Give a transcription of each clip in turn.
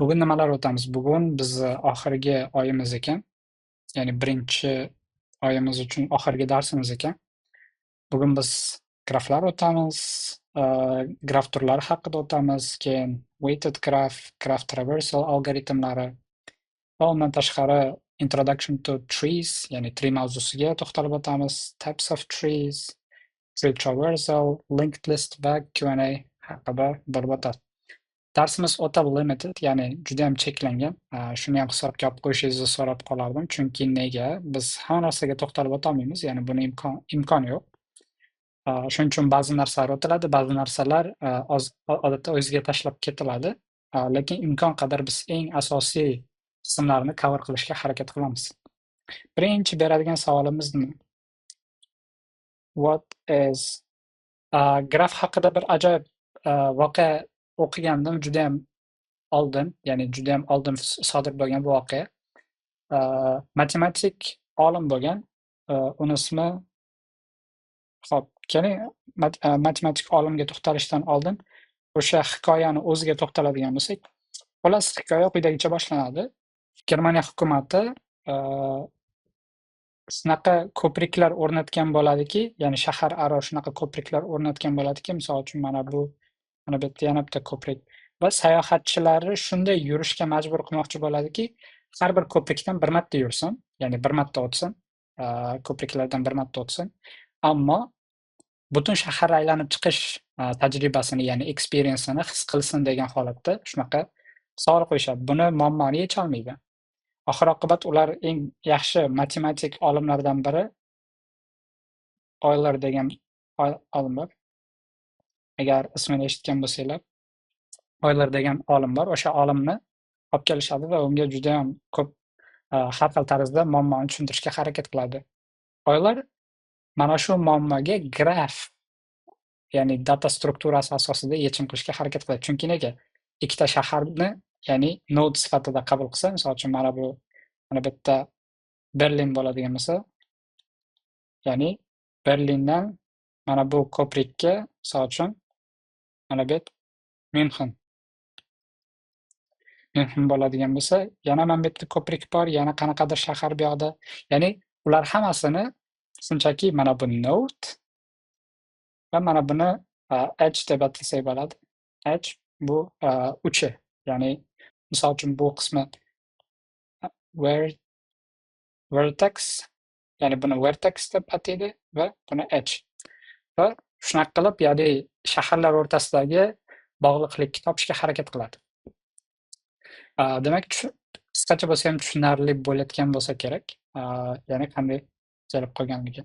Bugun nimalar o'tamiz? Bugun bizni oxirgi oyimiz ekan. Ya'ni birinchi oyimiz uchun oxirgi darsimiz ekan. Bugun biz graflar o'tamiz, graf turlari haqida o'tamiz, keyin weighted graph, graph traversal algoritmlari va undan tashqari Introduction to Trees, ya'ni tree mavzusiga to'xtalib o'tamiz, types of trees, tree traversal, linked list va Q&A haqida bo'lib o'tadi. Darsimiz o'ta limited, ya'ni judayam cheklangan. Shuni ham hisobga olib qo'yishingizni so'rab qolardim. Chunki nega? Biz hamma narsaga to'xtalib o'tolmaymiz, ya'ni buni imkoni yo'q. Shuning uchun ba'zi narsalar o'tiladi, ba'zi narsalar odatda o'ziga tashlab ketiladi. Lekin imkon qadar biz eng asosiy qismlarni cover qilishga harakat qilamiz. Birinchi beradigan savolimiz nima? What is graf haqida bir ajoyib voqea o'qigandim, judayam oldin, ya'ni judayam oldin sodir bo'lgan bu voqea. Matematik olim bo'lgan, uni ismi. Xo'p, keling, matematik olimga to'xtalishdan oldin o'sha hikoyani o'ziga to'xtaladigan bo'lsak, xullas, hikoya quyidagicha boshlanadi. Germaniya hukumati shunaqa ko'priklar o'rnatgan bo'ladiki, ya'ni shahararo shunaqa ko'priklar o'rnatgan bo'ladiki, misol uchun, mana bu, mana bu yerda yana bitta ko'prik va sayohatchilarni shunday yurishga majbur qilmoqchi bo'ladiki, har bir ko'prikdan bir marta yursin, ya'ni bir marta o'tsin, ko'priklardan bir marta o'tsin, ammo butun shaharni aylanib chiqish tajribasini, ya'ni experience'ini his qilsin degan holatda shunaqa savol qo'yishadi. Buni muammoni yecholmaydi. Oxir oqibat ular eng yaxshi matematik olimlardan biri Euler degan olim bor. Agar ismini eshitgan bo'lsanglar, Euler degan olim bor. O'sha olimni olib kelishadi va unga judayam ko'p har xil tarzda muammoni tushuntirishga harakat qiladi. Euler mana shu muammoga graf, ya'ni data strukturasi asosida yechim qilishga harakat qiladi. Chunki nega? Ikkita shaharni, ya'ni node sifatida qabul qilsa, misol uchun, mana bu, mana bu yerda Berlin bo'ladigan bo'lsa, ya'ni Berlindan mana bu ko'prikka, misol uchun, mana bu yer Myunxen. Myunxen bo'ladigan bo'lsa, yana mana bu yerda ko'prik bor, yana qanaqadir shahar bu yoqda. Ya'ni ular hammasini shunchaki mana bu node va mana buni edge deb atasak bo'ladi. Edge bu uchi, ya'ni misol uchun, bu qismi vertex, ya'ni buni vertex deb ataydi va buni edge. Va shunaqa qilib, ya'ni shaharlar o'rtasidagi bog'liqlikni topishga harakat qiladi. Demak, qisqacha bo'lsa ham tushunarli bo'layotgan bo'lsa kerak. Ya'ni qanday kelib qolganligi.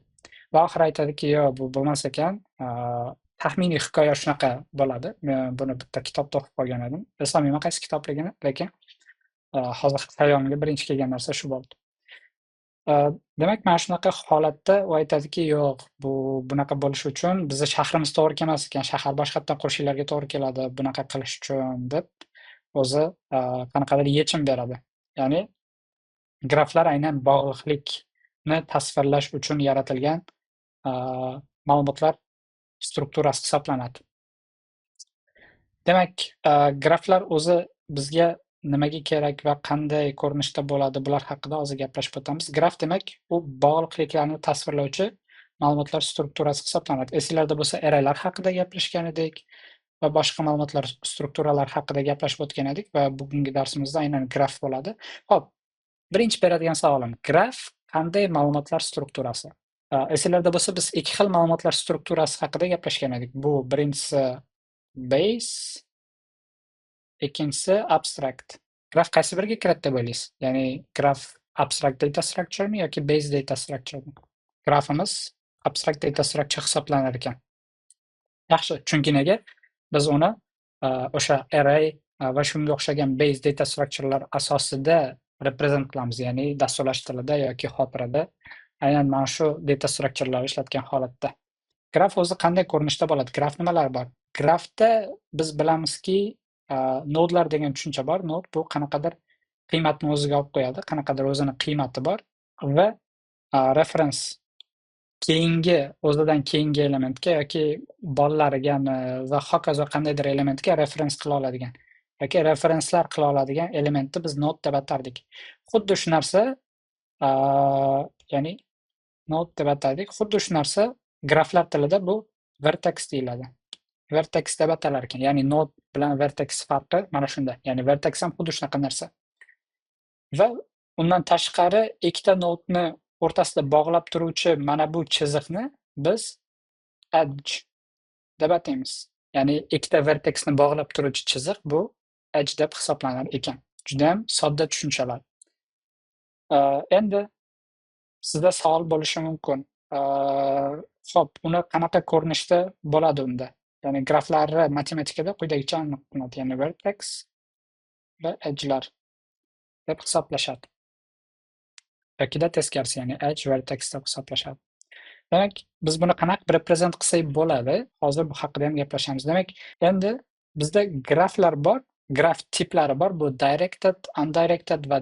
Va oxiri aytadiki, yo'q, bu bo'lmas ekan. Taxminiy hikoya shunaqa bo'ladi. Men buni bitta kitobda o'qib qolgan edim. Eslolmayman qaysi kitobligini, lekin hozir xayolimga birinchi kelgan narsa shu bo'ldi. Demak, mana shunaqa holatda u aytadiki, yo'q, bu bunaqa bo'lishi uchun bizni shahrimiz to'g'ri kelmas ekan, shahar boshqatdan qurishinglarga to'g'ri keladi bunaqa qilish uchun, deb o'zi qanaqadir yechim beradi. Ya'ni graflar aynan bog'liqlikni tasvirlash uchun yaratilgan ma'lumotlar strukturasi hisoblanadi. Demak, graflar o'zi bizga nimaga kerak va qanday ko'rinishda bo'ladi, bular haqida hozir gaplashib o'tamiz. Graf demak, bu bog'liqliklarni tasvirlovchi ma'lumotlar strukturasi hisoblanadi. Esinglarda bo'lsa, arraylar haqida gaplashgan edik va boshqa ma'lumotlar strukturalari haqida gaplashib o'tgan edik va bugungi darsimizda aynan graf bo'ladi. Xo'p, birinchi beradigan savolim: graf qanday ma'lumotlar strukturasi? Esinglarda bo'lsa, biz ikki xil ma'lumotlar strukturasi haqida gaplashgan edik. Bu birinchisi base, ikkinchisi abstract. Graf qaysi biriga kiradi deb o'ylaysiz? Ya'ni graf abstract data structuremi yoki base data structuremi? Grafimiz abstract data structure hisoblanar ekan. Yaxshi, chunki nega? Biz uni o'sha array va shunga o'xshagan base data structurelar asosida represent qilamiz, ya'ni dasturlash tilida yoki xotirada aynan mana shu data structurelarni ishlatgan holatda. Graf o'zi qanday ko'rinishda bo'ladi? Graf nimalar bor? Grafda biz bilamizki, nodelar degan tushuncha bor. Node bu qanaqadir qiymatni o'ziga olib qo'yadi, qanaqadir o'zini qiymati bor va reference keyingi, o'zidan keyingi elementga yoki bolalarigami va hokazo qandaydir elementga reference qila oladigan. Yoki referenslar qila oladigan elementni biz node deb atardik. Xuddi shu narsa, ya'ni node deb atardik. Xuddi shu narsa graflar tilida bu vertex deyiladi. Vertex deb atalar ekan. Ya'ni node bilan vertex farqi mana shunda. Ya'ni vertex ham xuddi shunaqa narsa. Va undan tashqari ikkita nodeni o'rtasida bog'lab turuvchi mana bu chiziqni biz edge deb ataymiz. Ya'ni ikkita vertexni bog'lab turuvchi chiziq bu edge deb hisoblanar ekan. Judayam sodda tushunchalar. Endi sizda savol bo'lishi mumkin. Xo'p, uni qanaqa ko'rinishda bo'ladi unda? Ya'ni graflarni matematikada quyidagicha aniq qilinadi. Ya'ni vertex va edge'lar deb hisoblashadi. Yokida teskarisi, ya'ni edge vertex deb hisoblashadi. Demak, biz buni qanaqa represent qilsak bo'ladi? Hozir bu haqida ham gaplashamiz. Demak, endi bizda graflar bor, graf tiplari bor. Bu directed, undirected va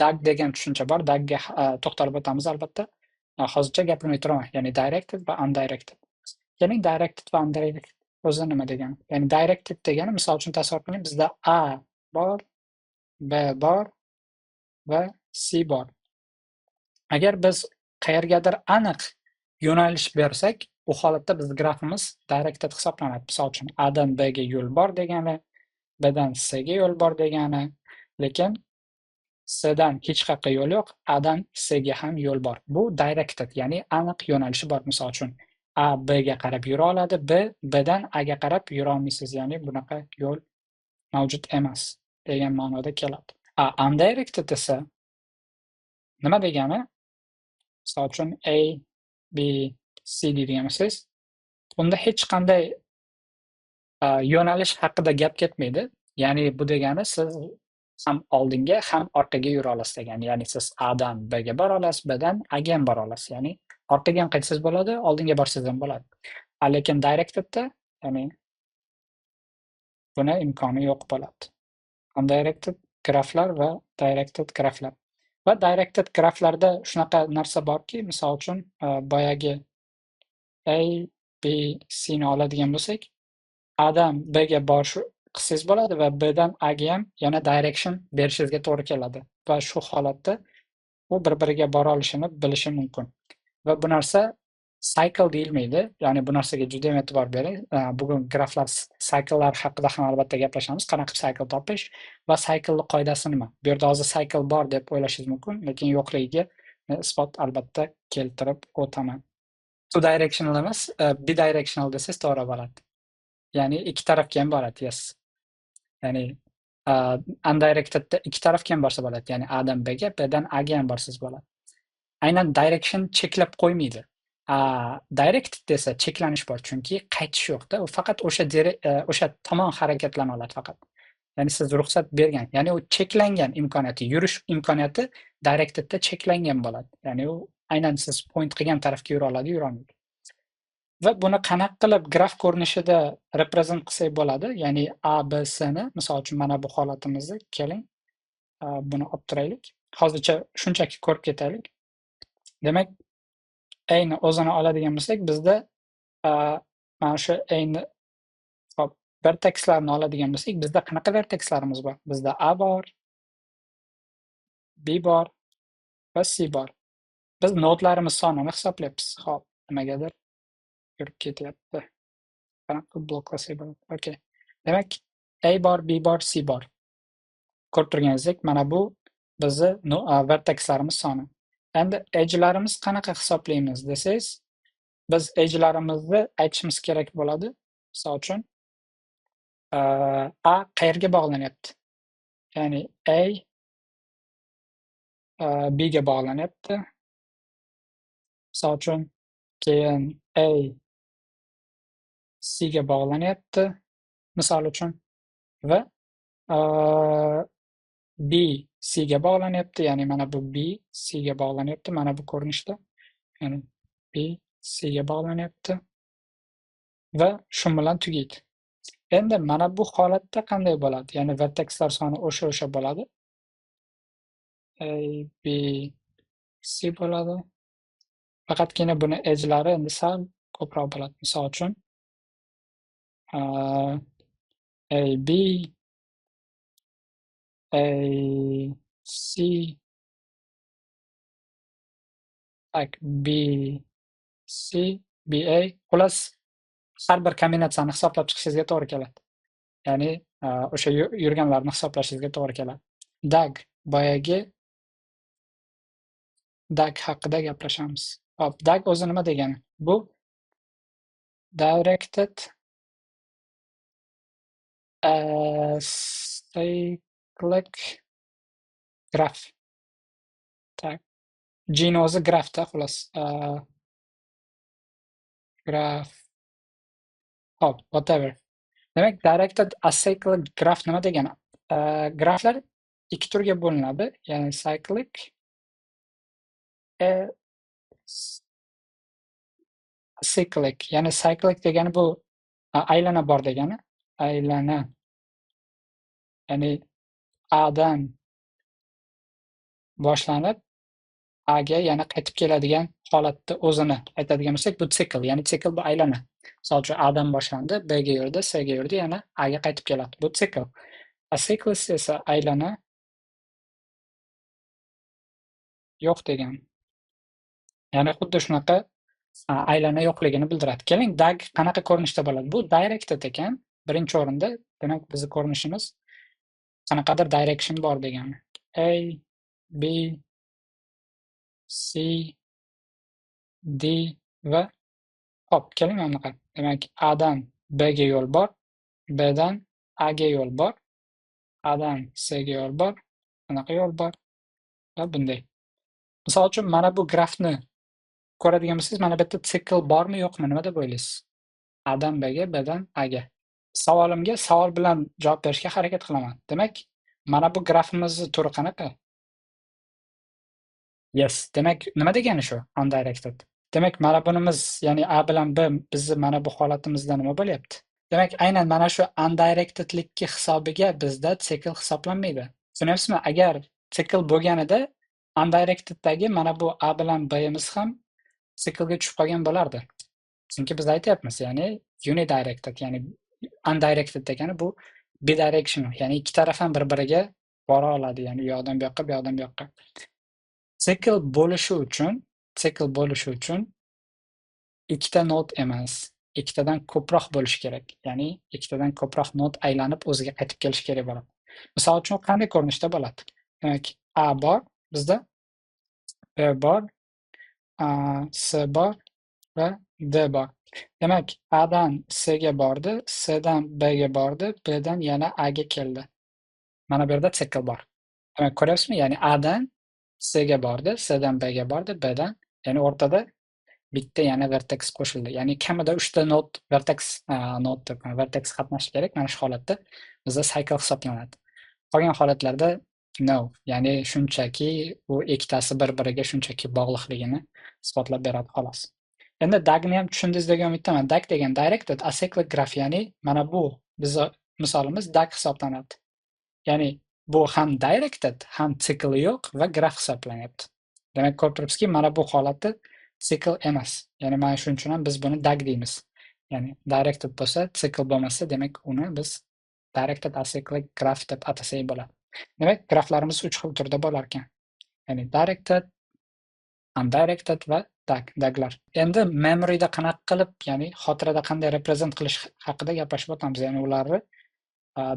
DAG degan tushuncha bor. DAGga to'xtalib o'tamiz albatta. Hozircha gapirmay turaman. Ya'ni directed va undirected. Keling, directed va undirected o'zi nima degani? Ya'ni directed degani, misol uchun, tasavvur qiling, bizda A bor, B bor va C bor. Agar biz qayergadir aniq yo'nalish bersak, u holatda biz grafimiz directed hisoblanadi. Misol uchun, A dan B ga yo'l bor degani, B dan C ga yo'l bor degani, lekin C dan hech qayerga yo'l yo'q, A dan C ga ham yo'l bor. Bu directed, ya'ni aniq yo'nalishi bor. Misol uchun, A B ga qarab yura oladi, B B dan A ga qarab yura olmaysiz, ya'ni bunaqa yo'l mavjud emas degan ma'noda keladi. A undirected esa nima degani? Misol uchun, A, B, C deydigan bo'lsangiz, unda hech qanday yo'nalish haqida gap ketmaydi. Ya'ni bu degani siz ham oldinga, ham orqaga yura olasiz degani. Ya'ni siz A dan B ga bora olasiz, B dan A ga ham bora olasiz. Ya'ni orqaga ham qaytsangiz bo'ladi, oldinga borsangiz ham bo'ladi. A lekin directedda, ya'ni buni imkoni yo'q bo'ladi. Undirected graflar va directed graflar. Va directed graflarda shunaqa narsa borki, misol uchun, boyagi A, B, C ni oladigan bo'lsak, A dan B ga borish qilsangiz bo'ladi va B dan A ga ham yana direction berishingizga to'g'ri keladi va shu holatda u bir-biriga bora olishini bilishi mumkin. Va bu narsa cycle deyilmaydi. Ya'ni bu narsaga judayam e'tibor bering. Bugun graflar, cyclelar haqida ham albatta gaplashamiz. Qanaqa qilib cycle topish va cyclening qoidasi nima? Bu yerda hozir cycle bor deb o'ylashingiz mumkin, lekin yo'qligiga isbot albatta keltirib o'taman. Two directional emas, bidirectional desangiz to'g'ri bo'ladi. Ya'ni ikki tarafga ham boradi, yes. Ya'ni undirectedda ikki tarafga ham borsa bo'ladi. Ya'ni A dan B ga, B dan A ga ham borsangiz bo'ladi. Aynan direction cheklab qo'ymaydi. Directed desa cheklanish bor, chunki qaytish yo'qda. U faqat o'sha tomon harakatlana oladi faqat. Ya'ni siz ruxsat bergan, ya'ni u cheklangan imkoniyati, yurish imkoniyati directedda cheklangan bo'ladi. Ya'ni u aynan siz point qilgan tarafga yura oladi, yura olmaydi. Va buni qanaqa qilib graf ko'rinishida represent qilsak bo'ladi? Ya'ni A, B, C ni, misol uchun, mana bu holatimizda keling, buni olib turaylik. Hozircha shunchaki ko'rib ketaylik. Demak, A ni o'zini oladigan bo'lsak, bizda mana shu A ni, hop, vertexlarni oladigan bo'lsak, bizda qanaqa vertexlarimiz bor? Bizda A bor, B bor va C bor. Biz nodlarimiz sonini hisoblayapmiz. Hop, nimagadir yurib ketyapti. Qanaqa qilib bloklasak bo'ladi? Okay. Demak, A bor, B bor, C bor. Ko'rib turganingizdek, mana bu bizni vertexlarimiz soni. Endi edge'larimiz qanaqa hisoblaymiz desangiz, biz edge'larimizni aytishimiz kerak bo'ladi. Misol uchun, A qayerga bog'lanyapti? Ya'ni A B ga bog'lanyapti. Misol uchun, keyin A C ga bog'lanyapti, misol uchun, va B C ga bog'lanyapti, ya'ni mana bu B C ga bog'lanyapti, mana bu ko'rinishda. Ya'ni B C ga bog'lanyapti va shu bilan tugaydi. Endi mana bu holatda qanday bo'ladi? Ya'ni vertexlar soni o'sha-o'sha bo'ladi. A, B, C bo'ladi. Faqatgina buni edge'lari endi sal ko'proq bo'ladi. Misol uchun, A, B A, C, так, B, C, B, A. Xullas, har bir kombinatsiyani hisoblab chiqishingizga to'g'ri keladi. Ya'ni o'sha yurganlarni hisoblashingizga to'g'ri keladi. DAG, boyagi DAG haqida gaplashamiz. Hop, DAG o'zi nima degani? Bu directed acyclic graph. Так. Gni o'zi grafda, xullas. Graph. Hop, whatever. Demak, directed acyclic graph nima degani? Graflar ikki turga bo'linadi. Ya'ni cyclic acyclic, ya'ni cyclic degani bu aylana bor degani. Aylana. Ya'ni A dan boshlanib A ga yana qaytib keladigan holatda o'zini aytadigan bo'lsak, bu sikl, ya'ni sikl bu aylana. Misol uchun, A dan boshlandi, B ga yurdi, C ga yurdi, yana A ga qaytib keladi. Bu sikl. Acyclic esa aylana yo'q degani. Ya'ni xuddi shunaqa aylana yo'qligini bildiradi. Keling, DAG qanaqa ko'rinishda bo'ladi? Bu directed ekan, birinchi o'rinda. Demak, bizni ko'rinishimiz qanaqadir direction bor degani. A, B, C, D va, hop, keling, mana bunaqa. Demak, A dan B ga yo'l bor, B dan A ga yo'l bor, A dan C ga yo'l bor, bunaqa yo'l bor va bunday. Misol uchun, mana bu grafni ko'radigan bo'lsangiz, mana bu yerda sikl bormi, yo'qmi, nima deb o'ylaysiz? A dan B ga, B dan A ga. Savolimga savol bilan javob berishga harakat qilaman. Demak, mana bu grafimizni turi qanaqa? Yes. Demak, nima degani shu undirected? Demak, mana bunimiz, ya'ni A bilan B bizni mana bu holatimizda nima bo'lyapti? Demak, aynan mana shu undirectedlikki hisobiga bizda sikl hisoblanmaydi. Tushunyapsizmi? Agar sikl bo'lganida undirecteddagi mana bu A bilan B'miz ham siklga tushib qolgan bo'lardi. Chunki biz aytyapmiz, ya'ni unidirected, ya'ni undirected degani bu bidirectional, ya'ni ikki taraf ham bir-biriga bora oladi, ya'ni u yoqdan bu yoqqa, bu yoqdan bu yoqqa. Sikl bo'lishi uchun ikkita node emas, ikkitadan ko'proq bo'lishi kerak. Ya'ni ikkitadan ko'proq node aylanib o'ziga qaytib kelishi kerak bo'ladi. Misol uchun, qanday ko'rinishda bo'ladi? Demak, A bor bizda, B bor, C bor va D bor. Demak, A dan C ga bordi, C dan B ga bordi, B dan yana A ga keldi. Mana bu yerda sikl bor. Demak, ko'ryapsizmi? Ya'ni A dan C ga bordi, C dan B ga bordi, B dan, ya'ni o'rtada bitta yana vertex qo'shildi. Ya'ni kamida 3 ta node vertex, node deb, vertex qatnashishi kerak. Mana shu holatda bizda cycle hisoblanadi. Qolgan holatlarda no, ya'ni shunchaki u ikkitasi bir-biriga shunchaki bog'liqligini isbotlab beradi, xolos. Endi DAGni ham tushundingiz degan umiddaman. DAG degan directed acyclic graph, ya'ni mana bu bizni misolimiz DAG hisoblanadi. Ya'ni bu ham directed, ham sikli yo'q va graf hisoblanyapti. Demak, ko'rib turibsizki, mana bu holati sikl emas. Ya'ni mana shuning uchun ham biz buni DAG deymiz. Ya'ni directed bo'lsa, sikl bo'lmasa, demak, uni biz directed acyclic graph deb atasak bo'ladi. Demak, graflarimiz 3 xil turda bo'lar ekan. Ya'ni directed, undirected va DAG, DAGlar. Endi memoryda qanaqa qilib, ya'ni xotirada qanday represent qilish haqida gaplashib o'tamiz. Ya'ni ularni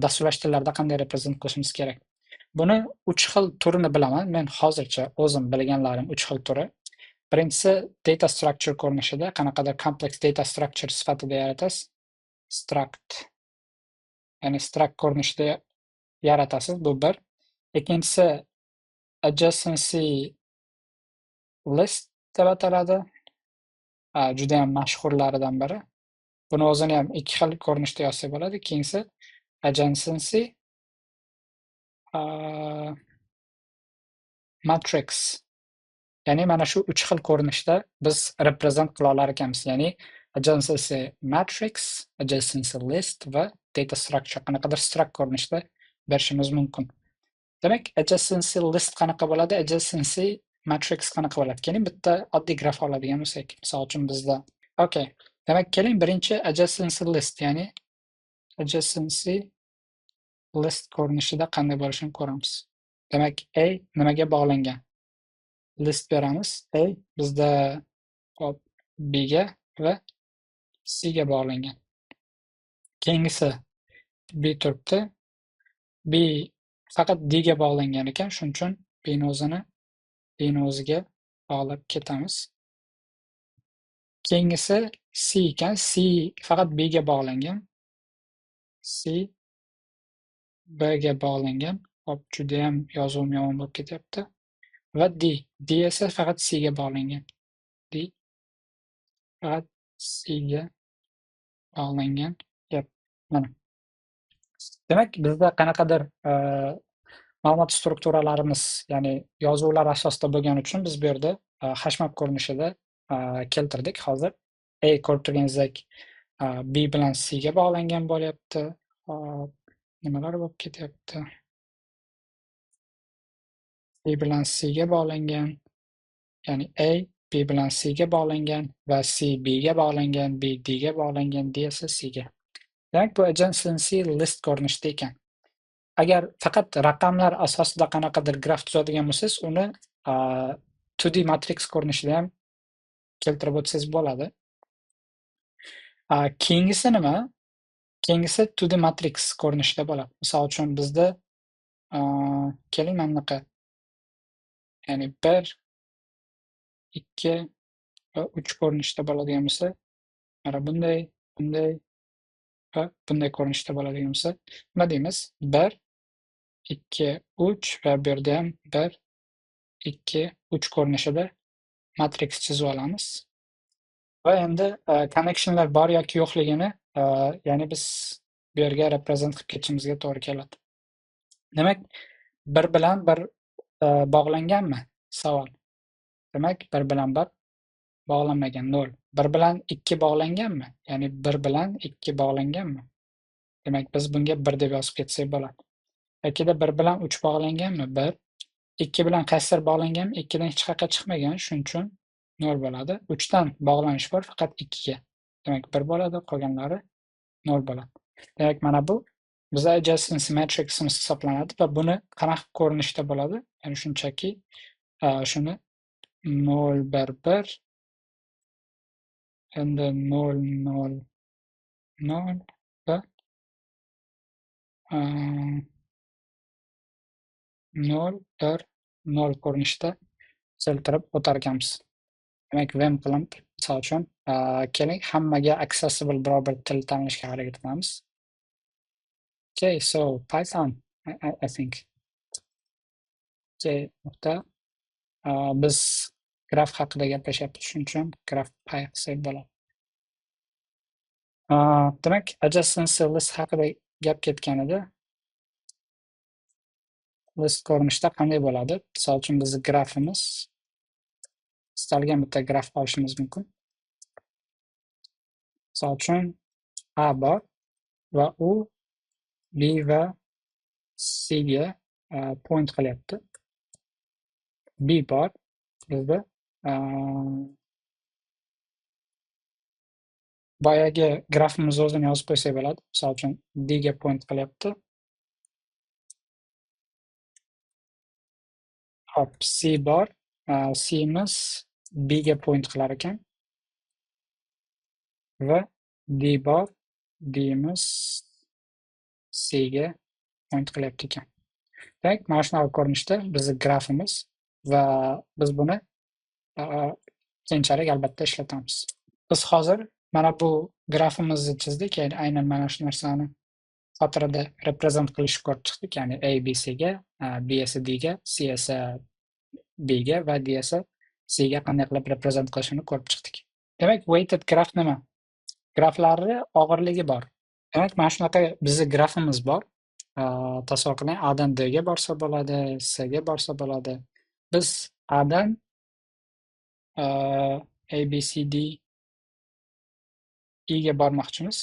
dasturlash tillarida qanday represent qilishimiz kerak. Buni 3 xil turini bilaman. Men hozircha o'zim bilganlarim 3 xil turi. Birinchisi data structure ko'rinishida, qanaqadir complex data structure sifatida yaratasiz. Struct, ya'ni struct ko'rinishida yaratasiz, bu bir. Ikkinchisi adjacency list deb ataladi. Judayam mashhurlaridan biri. Buni o'zini ham ikki xil ko'rinishda yozsak bo'ladi. Ikkinchisi adjacency matrix. Ya'ni mana shu 3 xil ko'rinishda biz represent qila olar ekanmiz. Ya'ni adjacency matrix, adjacency list va data structure, qanaqadir struct ko'rinishda berishimiz mumkin. Demak, adjacency list qanaqa bo'ladi, adjacency matrix qanaqa bo'ladi? Keling, bitta oddiy graf oladigan bo'lsak, misol uchun bizda. Okay. Demak, keling, birinchi adjacency list, ya'ni adjacency List ko'rinishida qanday bo'lishini ko'ramiz. Demak, A nimaga bog'langan? List beramiz. A bizda hop B ga va C ga bog'langan. Keyingisi B turibdi. B faqat D ga bog'langan ekan, shuning uchun B ni o'zini D ni o'ziga bog'lab ketamiz. Keyingisi C ekan, C faqat B ga bog'langan. C B ga bog'langan. Hop, juda ham yozuvim yomon bo'lib ketyapti. Va D, D esa faqat C ga bog'langan. D faqat C ga bog'langan. Yep, mana. Demak, bizda qanaqadir ma'lumot strukturalarimiz, ya'ni yozuvlar asosida bo'lgani uchun biz bu yerda hashmap ko'rinishida keltirdik. Hozir A ko'rib turganingizdek B bilan C ga bog'langan bo'lyapti. Hop, nimalar bo'lib ketyapti? B bilan C ga bog'langan, ya'ni A B bilan C ga bog'langan va C B ga bog'langan, B D ga bog'langan, D esa C ga. Demak, bu adjacency list ko'rinishida ekan. Agar faqat raqamlar asosida qanaqadir graf tuzadigan bo'lsangiz, uni 2D matrix ko'rinishida ham keltirib o'tsangiz bo'ladi. Keyingisi nima? Keyingisi 2D matrix ko'rinishida bo'ladi. Misol uchun bizda keling mana bunaqa, ya'ni 1, 2 va 3 ko'rinishda bo'ladigan bo'lsa, mana bunday, bunday va bunday ko'rinishda bo'ladigan bo'lsa, nima deymiz? 1, 2, 3 va bu yerda ham 1, 2, 3 ko'rinishida matrix chizib olamiz. Va endi connectionlar bor yoki yo'qligini, ya'ni biz bu yerga represent qilib ketishimizga to'g'ri keladi. Demak, 1 bilan 1 bog'langanmi? Savol. Demak, 1 bilan 1 bog'lanmagan, 0. 1 bilan 2 bog'langanmi? Ya'ni 1 bilan 2 bog'langanmi? Demak, biz bunga 1 deb yozib ketsak bo'ladi. Yoki 1 bilan 3 bog'langanmi? 1. 2 bilan qaysidir bog'langanmi? 2 dan hech qayerga chiqmagan, shuning uchun 0 bo'ladi. 3 dan bog'lanish bor faqat 2 ga. Demak, 1 bo'ladi, qolganlari 0 bo'ladi. Demak, mana bu bizda adjacency matriximiz hisoblanadi va buni qanaqa ko'rinishda bo'ladi? Ya'ni shunchaki shuni 0 1 1 endi 0 0 0 va 0 1 0 ko'rinishda keltirib o'tar ekanmiz. Demak, vem qilib, misol uchun, keling hammaga accessible biror bir til tanlashga harakat qilamiz. Okay, so Python, I think. Okay, nuqta. Biz graf haqida gaplashyapmiz, shuning uchun graph py qilsak bo'ladi. Demak, adjacency list haqida gap ketgan edi. List ko'rinishda qanday bo'ladi? Misol uchun bizni grafimiz, istalgan bitta graf olishimiz mumkin. Misol uchun A bor va u B va C ga point qilyapti. B bor bizda. Boyagi grafimiz o'zini yozib qo'ysak bo'ladi. Misol uchun D ga point qilyapti. Hop, C bor. C'miz B ga point qilar ekan. Va D bor. D'miz C ga point qilyapti ekan. Demak, mana shunaqa ko'rinishda bizning grafimiz va biz buni keyinchalik albatta ishlatamiz. Biz hozir mana bu grafimizni chizdik, ya'ni aynan mana shu narsani xotirada reprezent qilishni ko'rib chiqdik, ya'ni A, B, C ga, B esa D ga, C esa B ga va D esa C ga qanday qilib reprezent qilishini ko'rib chiqdik. Demak, weighted graph nima? Graflarni og'irligi bor. Demak, mana shunaqa bizning grafimiz bor. Tasavvur qiling, A dan D ga borsa bo'ladi, C ga borsa bo'ladi. Biz A dan A, B, C, D, E ga bormoqchimiz.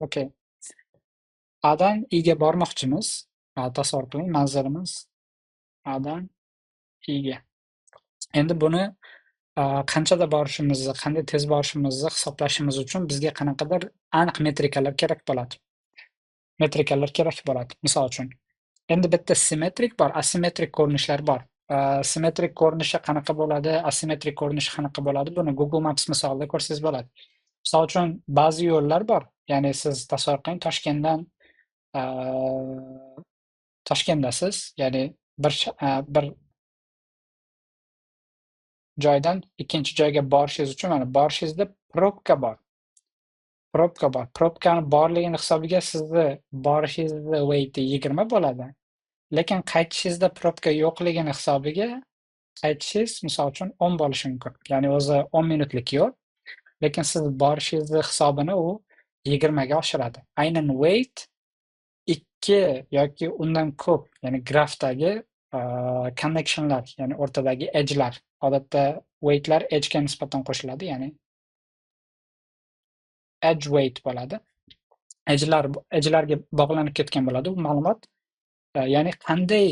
Okay. A dan E ga bormoqchimiz. Tasavvur qiling, manzilimiz A dan E ga. Endi buni qanchada borishimizni, qanday tez borishimizni hisoblashimiz uchun bizga qanaqadir aniq metrikalar kerak bo'ladi. Metrikalar kerak bo'ladi, misol uchun. Endi bitta simmetrik bor, asimetrik ko'rinishlar bor. Simmetrik ko'rinishi qanaqa bo'ladi, asimetrik ko'rinishi qanaqa bo'ladi? Buni Google Maps misolida ko'rsangiz bo'ladi. Misol uchun, ba'zi yo'llar bor. Ya'ni siz tasavvur qiling, Toshkentdan Toshkentdasiz, ya'ni bir joydan ikkinchi joyga borishingiz uchun mana borishingizda probka bor. Probka bor. Probkani borligini hisobiga sizni borishingizni weighti 20 bo'ladi. Lekin qaytishingizda probka yo'qligini hisobiga qaytishingiz, misol uchun, 10 bo'lishi mumkin. Ya'ni o'zi 10 minutlik yo'l, lekin siz borishingizni hisobini u 20 ga oshiradi. Aynan weight 2 yoki undan ko'p, ya'ni grafdagi connectionlar, ya'ni o'rtadagi edge'lar. Odatda weightlar edge'ga nisbatan qo'shiladi, ya'ni edge weight bo'ladi. Edge'larga bog'lanib ketgan bo'ladi bu ma'lumot. Ya'ni qanday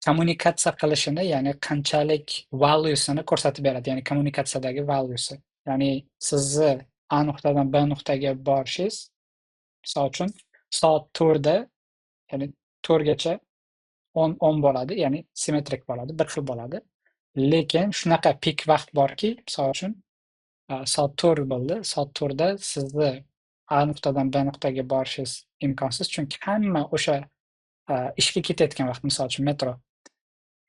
kommunikatsiya qilishini, ya'ni qanchalik value'sini ko'rsatib beradi, ya'ni kommunikatsiyadagi value'si. Ya'ni sizni A nuqtadan B nuqtaga borishingiz, misol uchun, soat 4da, ya'ni 4gacha 10 10 bo'ladi, ya'ni simmetrik bo'ladi, bir xil bo'ladi. Lekin shunaqa pik vaqt borki, misol uchun, soat 4 bo'ldi. Soat 4da sizni A nuqtadan B nuqtaga borishingiz imkonsiz, chunki hamma o'sha ishga ketayotgan vaqt, misol uchun, metro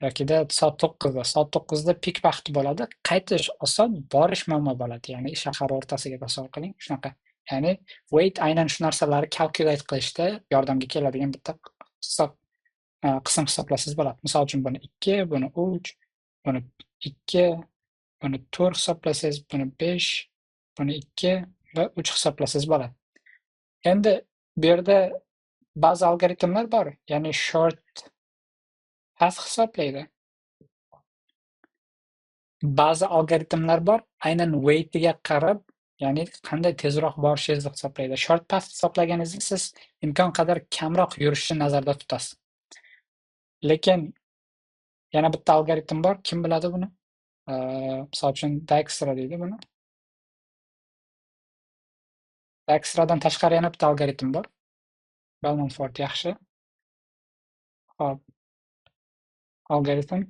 yokida soat 9da, soat 9da pik vaqti bo'ladi. Qaytish oson, borish muammo bo'ladi. Ya'ni shahar o'rtasiga tasavvur qiling, shunaqa. Ya'ni weight aynan shu narsalarni calculate qilishda yordamga keladigan bitta hisob qism hisoblasangiz bo'ladi. Misol uchun, buni 2, buni 3, buni 2, buni 4 hisoblasangiz, buni 5, buni 2 va 3 hisoblasangiz bo'ladi. Endi bu yerda ba'zi algoritmlar bor, ya'ni short path hisoblaydi. Ba'zi algoritmlar bor, aynan weightiga qarab, ya'ni qanday tezroq borishingizni hisoblaydi. Short path hisoblaganingizda siz imkon qadar kamroq yurishni nazarda tutasiz. Lekin yana bitta algoritm bor, kim biladi buni? Misol uchun, Dijkstra deydi buni. Dijkstradan tashqari yana bitta algoritm bor. Bellman Ford, yaxshi. Xo'p. Algoritm.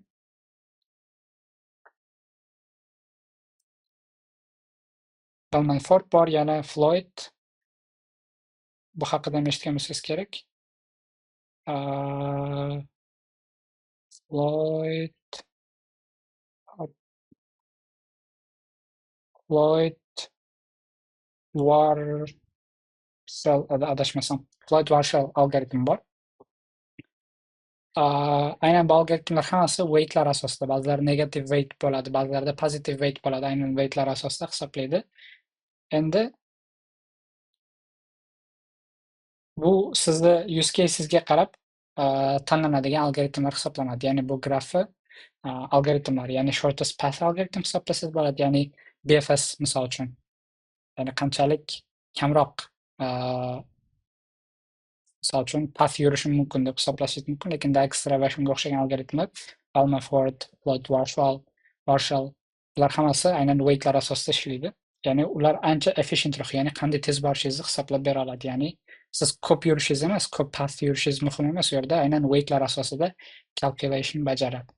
Bellman Ford bor, yana Floyd. Bu haqida ham eshitgan bo'lsangiz kerak. Floyd. Hop. Floyd Warshall, adashmasam. Floyd Warshall algoritmi bor. Aynan bu algoritmlar hammasi weightlar asosida, ba'zilari negative weight bo'ladi, ba'zilarida positive weight bo'ladi, aynan weightlar asosida hisoblaydi. Endi bu sizni use case'ingizga qarab tanlanadigan algoritmlar hisoblanadi. Ya'ni bu grafi algoritmlar, ya'ni shortest path algoritm hisoblasangiz bo'ladi, ya'ni BFS misol uchun. Ya'ni qanchalik kamroq misol uchun path yurishim mumkin deb hisoblashingiz mumkin, lekin Dijkstra va shunga o'xshagan algoritmlar, Bellman Ford, Floyd Warshall, bular hammasi aynan weightlar asosida ishlaydi. Ya'ni ular ancha efficientroq, ya'ni qanday tez borishingizni hisoblab bera oladi. Ya'ni siz ko'p yurishingiz emas, ko'p path yurishingiz muhim emas, u yerda aynan weightlar asosida calculation bajaradi.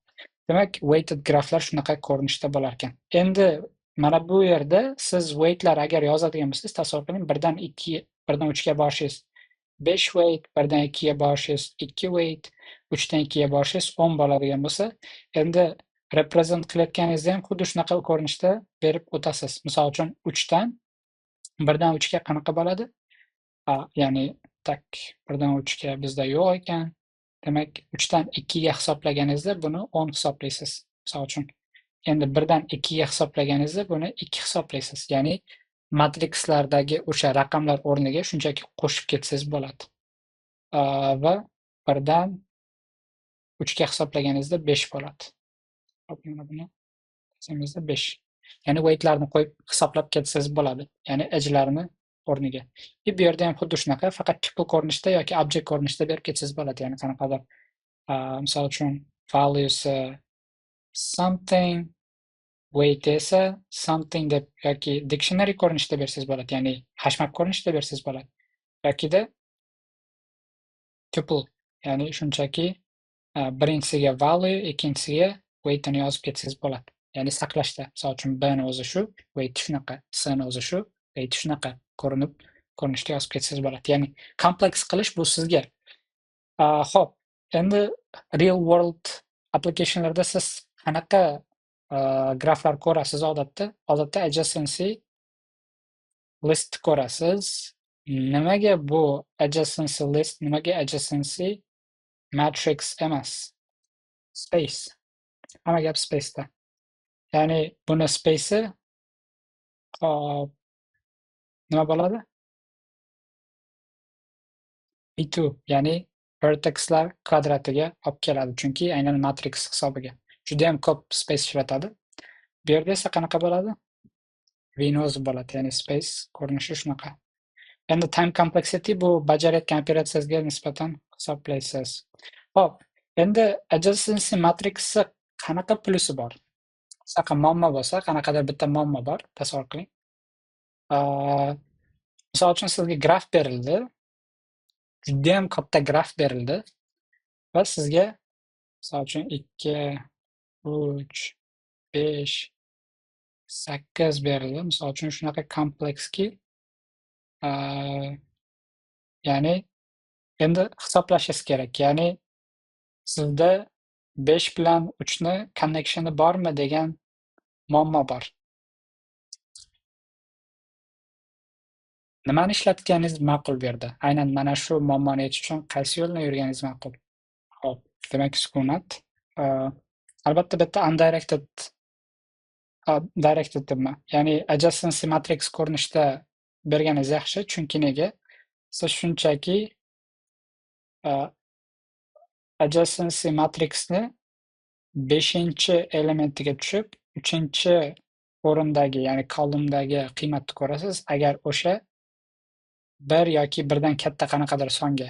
Demak, weighted graflar shunaqa ko'rinishda bo'lar ekan. Endi mana bu yerda siz weightlar agar yozadigan bo'lsangiz, tasavvur qiling, 1dan 2, 1dan 3 ga borishingiz 5 weight, 1dan 2 ga borishingiz 2 weight, 3dan 2 ga borishingiz 10 bo'ladigan bo'lsa, endi represent qilayotganingizda ham xuddi shunaqa ko'rinishda berib o'tasiz. Misol uchun, 3dan 1dan 3 ga qanaqa bo'ladi? Ya'ni tak 1dan 3 ga bizda yo'q ekan. Demak, 3dan 2 ga hisoblaganingizda buni 10 hisoblaysiz. Misol uchun, endi 1dan 2 ga hisoblaganingizda buni 2 hisoblaysiz. Ya'ni matrikslardagi o'sha raqamlar o'rniga shunchaki qo'shib ketsangiz bo'ladi. Va 1dan 3 ga hisoblaganingizda 5 bo'ladi. Hop, mana buni desamizda 5. Ya'ni weightlarni qo'yib hisoblab ketsangiz bo'ladi. Ya'ni edge'larni o'rniga. E bu yerda ham xuddi shunaqa, faqat tuple ko'rinishda yoki object ko'rinishda berib ketsangiz bo'ladi. Ya'ni qanaqadir, misol uchun, values something, weight esa something deb yoki dictionary ko'rinishida bersangiz bo'ladi. Ya'ni hashmap ko'rinishida bersangiz bo'ladi. Yokida Tuple, ya'ni shunchaki birinchisiga value, ikkinchisiga weightini yozib ketsangiz bo'ladi. Ya'ni saqlashda, misol uchun, B ni o'zi shu, weight shunaqa, C ni o'zi shu, weight shunaqa ko'rinishda yozib ketsangiz bo'ladi. Ya'ni kompleks qilish bu sizga. Xo'p, endi real world applicationlarda siz qanaqa graflar ko'rasiz odatda? Odatda adjacency list ko'rasiz. Nimaga bu adjacency list, nimaga adjacency matrix emas? Space. Hamma gap space'da. Ya'ni buni space'i, hop, nima bo'ladi? P2, ya'ni vertexlar kvadratiga olib keladi, chunki aynan matrix hisobiga. Judayam ko'p space ishlatadi. Bu yerda esa qanaqa bo'ladi? Vni o'zi bo'ladi, ya'ni space ko'rinishi shunaqa. Endi time complexity bu bajarayotgan operatsiyangizga nisbatan hisoblaysiz. Xo'p, endi adjacency matrixi qanaqa plusi bor? Shunaqa muammo bo'lsa, qanaqadir bitta muammo bor, tasavvur qiling. Misol uchun, sizga graf berildi. Judayam katta graf berildi va sizga, misol uchun, 2, 3, 5, 8 berildi. Misol uchun, shunaqa komplekski, ya'ni endi hisoblashingiz kerak. Ya'ni sizda 5 bilan 3 ni connectioni bormi degan muammo bor. Nimani ishlatganingiz ma'qul bu yerda? Aynan mana shu muammoni yechish uchun qaysi yo'ldan yurganingiz ma'qul? Xo'p, demak, sukunat. Albatta bu yerda undirected, directed nima? Ya'ni adjacency matrix ko'rinishda berganingiz yaxshi, chunki nega? Siz shunchaki adjacency matrixni 5-elementiga tushib, 3-o'rindagi, ya'ni columndagi qiymatni ko'rasiz. Agar o'sha 1 yoki 1dan katta qanaqadir songa,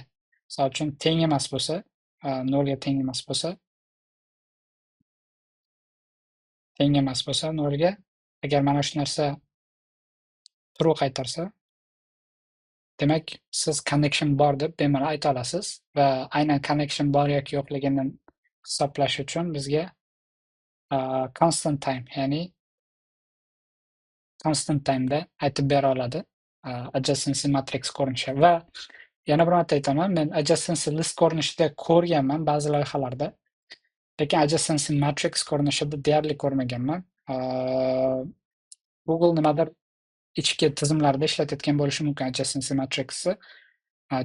misol uchun, teng emas bo'lsa, 0 ga teng emas bo'lsa, teng emas bo'lsa 0 ga, agar mana shu narsa true qaytarsa, demak, siz connection bor deb bemalol ayta olasiz va aynan connection bor yoki yo'qligini hisoblash uchun bizga constant time, ya'ni constant time'da aytib bera oladi adjacency matrix ko'rinishi. Va yana bir marta aytaman, men adjacency list ko'rinishida ko'rganman ba'zi loyihalarda, lekin adjacency matrix ko'rinishida deyarli ko'rmaganman. Google nimadir ichki tizimlarida ishlatayotgan bo'lishi mumkin adjacency matrixni.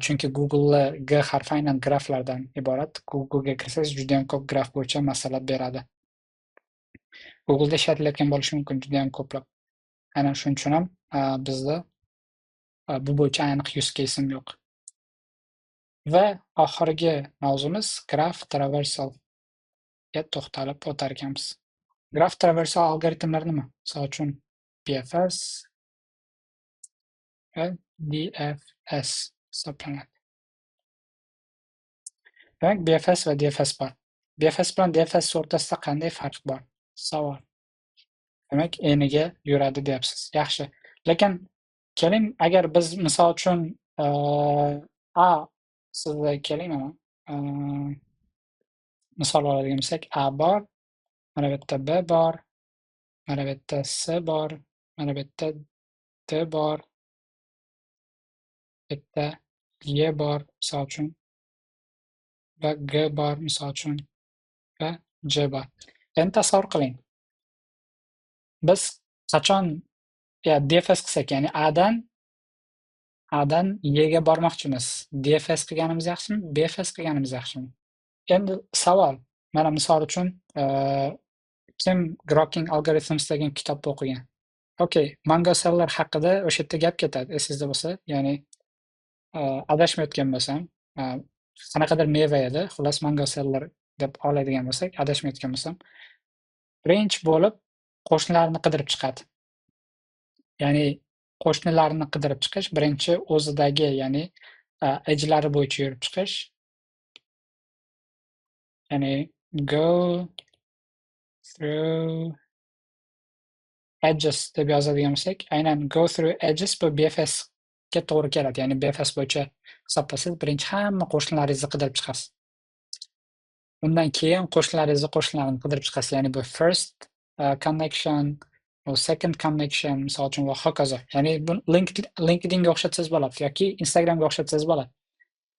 Chunki Google'da G harfi aynan graflardan iborat. Google'ga kirsangiz, juda ham ko'p graf bo'yicha maslahat beradi. Google'da ishlatilayotgan bo'lishi mumkin juda ham ko'plab. Aynan shuning uchun ham bizda bu bo'yicha aniq use case'im yo'q. Va oxirgi mavzumiz graph traversalga to'xtalib o'tar ekanmiz. Graph traversal algoritmlari nima? Misol uchun, BFS va DFS hisoblanadi. Demak, BFS va DFS bor. BFS bilan DFS o'rtasida qanday farq bor? Savol. Demak, eniga yuradi deyapsiz. Yaxshi. Lekin keling, agar biz, misol uchun, A sizda, keling, mana misol oladigan bo'lsak, A bor, mana bu yerda B bor, mana bu yerda C bor, mana bu yerda D bor, bu yerda E bor, misol uchun, va G bor, misol uchun, va J bor. Endi tasavvur qiling. Biz qachon ya DFS qilsak, ya'ni A dan E ga bormoqchimiz. DFS qilganimiz yaxshimi, BFS qilganimiz yaxshimi? Endi savol. Mana, misol uchun, kim Grokking Algorithms degan kitobni o'qigan? Okay, Mango Seller haqida o'sha yerda gap ketadi, esingizda bo'lsa, ya'ni adashmayotgan bo'lsam, qanaqadir meva edi. Xullas, Mango Seller deb oladigan bo'lsak, adashmayotgan bo'lsam, birinchi bo'lib qo'shnilarni qidirib chiqadi. Ya'ni qo'shnilarni qidirib chiqish, birinchi o'zidagi, ya'ni edge'lari bo'yicha yurib chiqish. Ya'ni go through edges deb yozadigan bo'lsak, aynan go through edges bu BFS ga to'g'ri keladi. Ya'ni BFS bo'yicha Hisoblasangiz, birinchi hamma qo'shnilaringizni qidirib chiqasiz. Undan keyin qo'shnilaringizni qo'shnilarini qidirib chiqasiz. Ya'ni bu first connection, bu second connection, misol uchun, va hokazo. Ya'ni buni LinkedInga o'xshatsangiz bo'ladi yoki Instagramga o'xshatsangiz bo'ladi.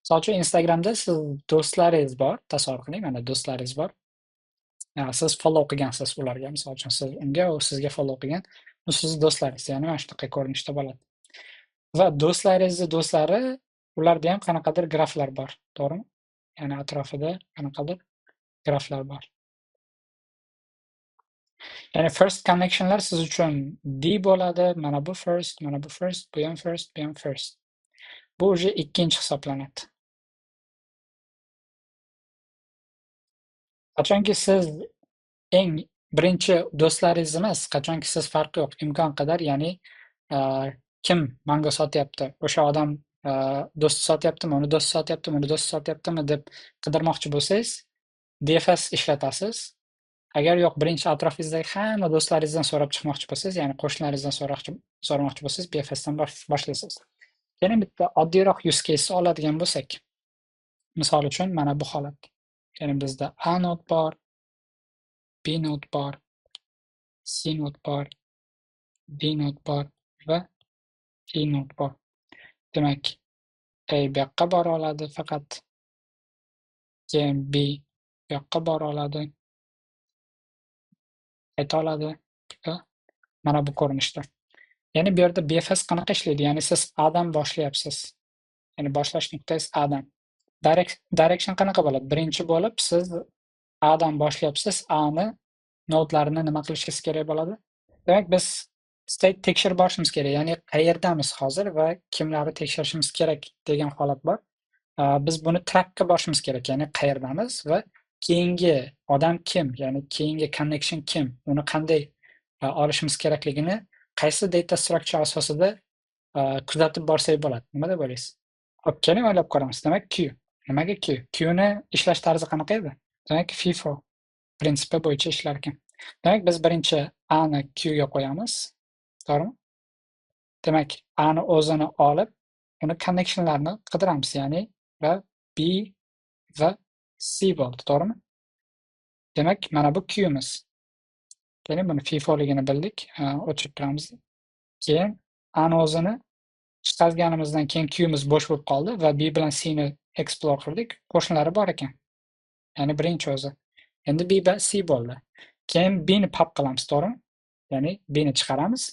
Misol uchun, Instagramda siz do'stlaringiz bor, tasavvur qiling, mana do'stlaringiz bor. Siz follow qilgansiz ularga, misol uchun, siz unga, u sizga follow qilgan. Bu sizni do'stlaringiz, ya'ni mana shunaqa ko'rinishda bo'ladi. Va do'stlaringizni do'stlari, ularda ham qanaqadir graflar bor, to'g'rimi? Ya'ni atrofida qanaqadir graflar bor. Ya'ni first connectionlar siz uchun D bo'ladi. Mana bu first, mana bu first, bu ham first, bu ham first. Bu уже ikkinchi hisoblanadi. Qachonki siz eng birinchi do'stlaringiz emas, qachonki siz farqi yo'q, imkon qadar, ya'ni kim mango sotyapti, o'sha odam do'sti sotyaptimi, uni do'sti sotyaptimi, uni do'sti sotyaptimi deb qidirmoqchi bo'lsangiz, DFS ishlatasiz. Agar yo'q, birinchi atrofingizdagi hamma do'stlaringizdan so'rab chiqmoqchi bo'lsangiz, ya'ni qo'shnilaringizdan so'ramoqchi bo'lsangiz, BFSdan boshlaysiz. Yana bitta oddiyroq use case oladigan bo'lsak, misol uchun mana bu holat. Ya'ni bizda A node bor, B node bor, C node bor, D node bor va E node bor. Demak, A bu yoqqa bora oladi faqat, keyin B bu yoqqa bora oladi, qayta oladi va mana bu ko'rinishda. Ya'ni bu yerda BFS qanaqa ishlaydi? Ya'ni siz A dan boshlayapsiz. Ya'ni boshlash nuqtangiz A dan. Direction qanaqa bo'ladi? Birinchi bo'lib siz A dan boshlayapsiz, A ni nodlarini nima qilishingiz kerak bo'ladi? Demak, biz state tekshirib borishimiz kerak. Ya'ni qayerdamiz hozir va kimlarni tekshirishimiz kerak degan holat bor. Biz buni track qilib borishimiz kerak. Ya'ni qayerdamiz va keyingi odam kim, ya'ni keyingi connection kim, uni qanday olishimiz kerakligini qaysi data structure asosida kuzatib borsak bo'ladi. Nima deb o'ylaysiz? Xo'p, keling, o'ylab ko'ramiz. Demak, queue. Nimaga queue? Queueni ishlash tarzi qanaqa edi? Demak, FIFO prinsipi bo'yicha ishlar ekan. Demak, biz birinchi A ni queuega qo'yamiz. To'g'rimi? Demak, A ni o'zini olib, uni connectionlarni qidiramiz, ya'ni va B va C bo'ldi, to'g'rimi? Demak, mana bu queuemiz. Keling, buni FIFOligini bildik, o'chirib turamiz. Keyin A ni o'zini chiqarganimizdan keyin queuemiz bo'sh bo'lib qoldi va B bilan C ni explore qildik. Qo'shnilari bor ekan. Ya'ni birinchi o'zi. Endi B va C bo'ldi. Keyin B ni pop qilamiz, to'g'rimi? Ya'ni B ni chiqaramiz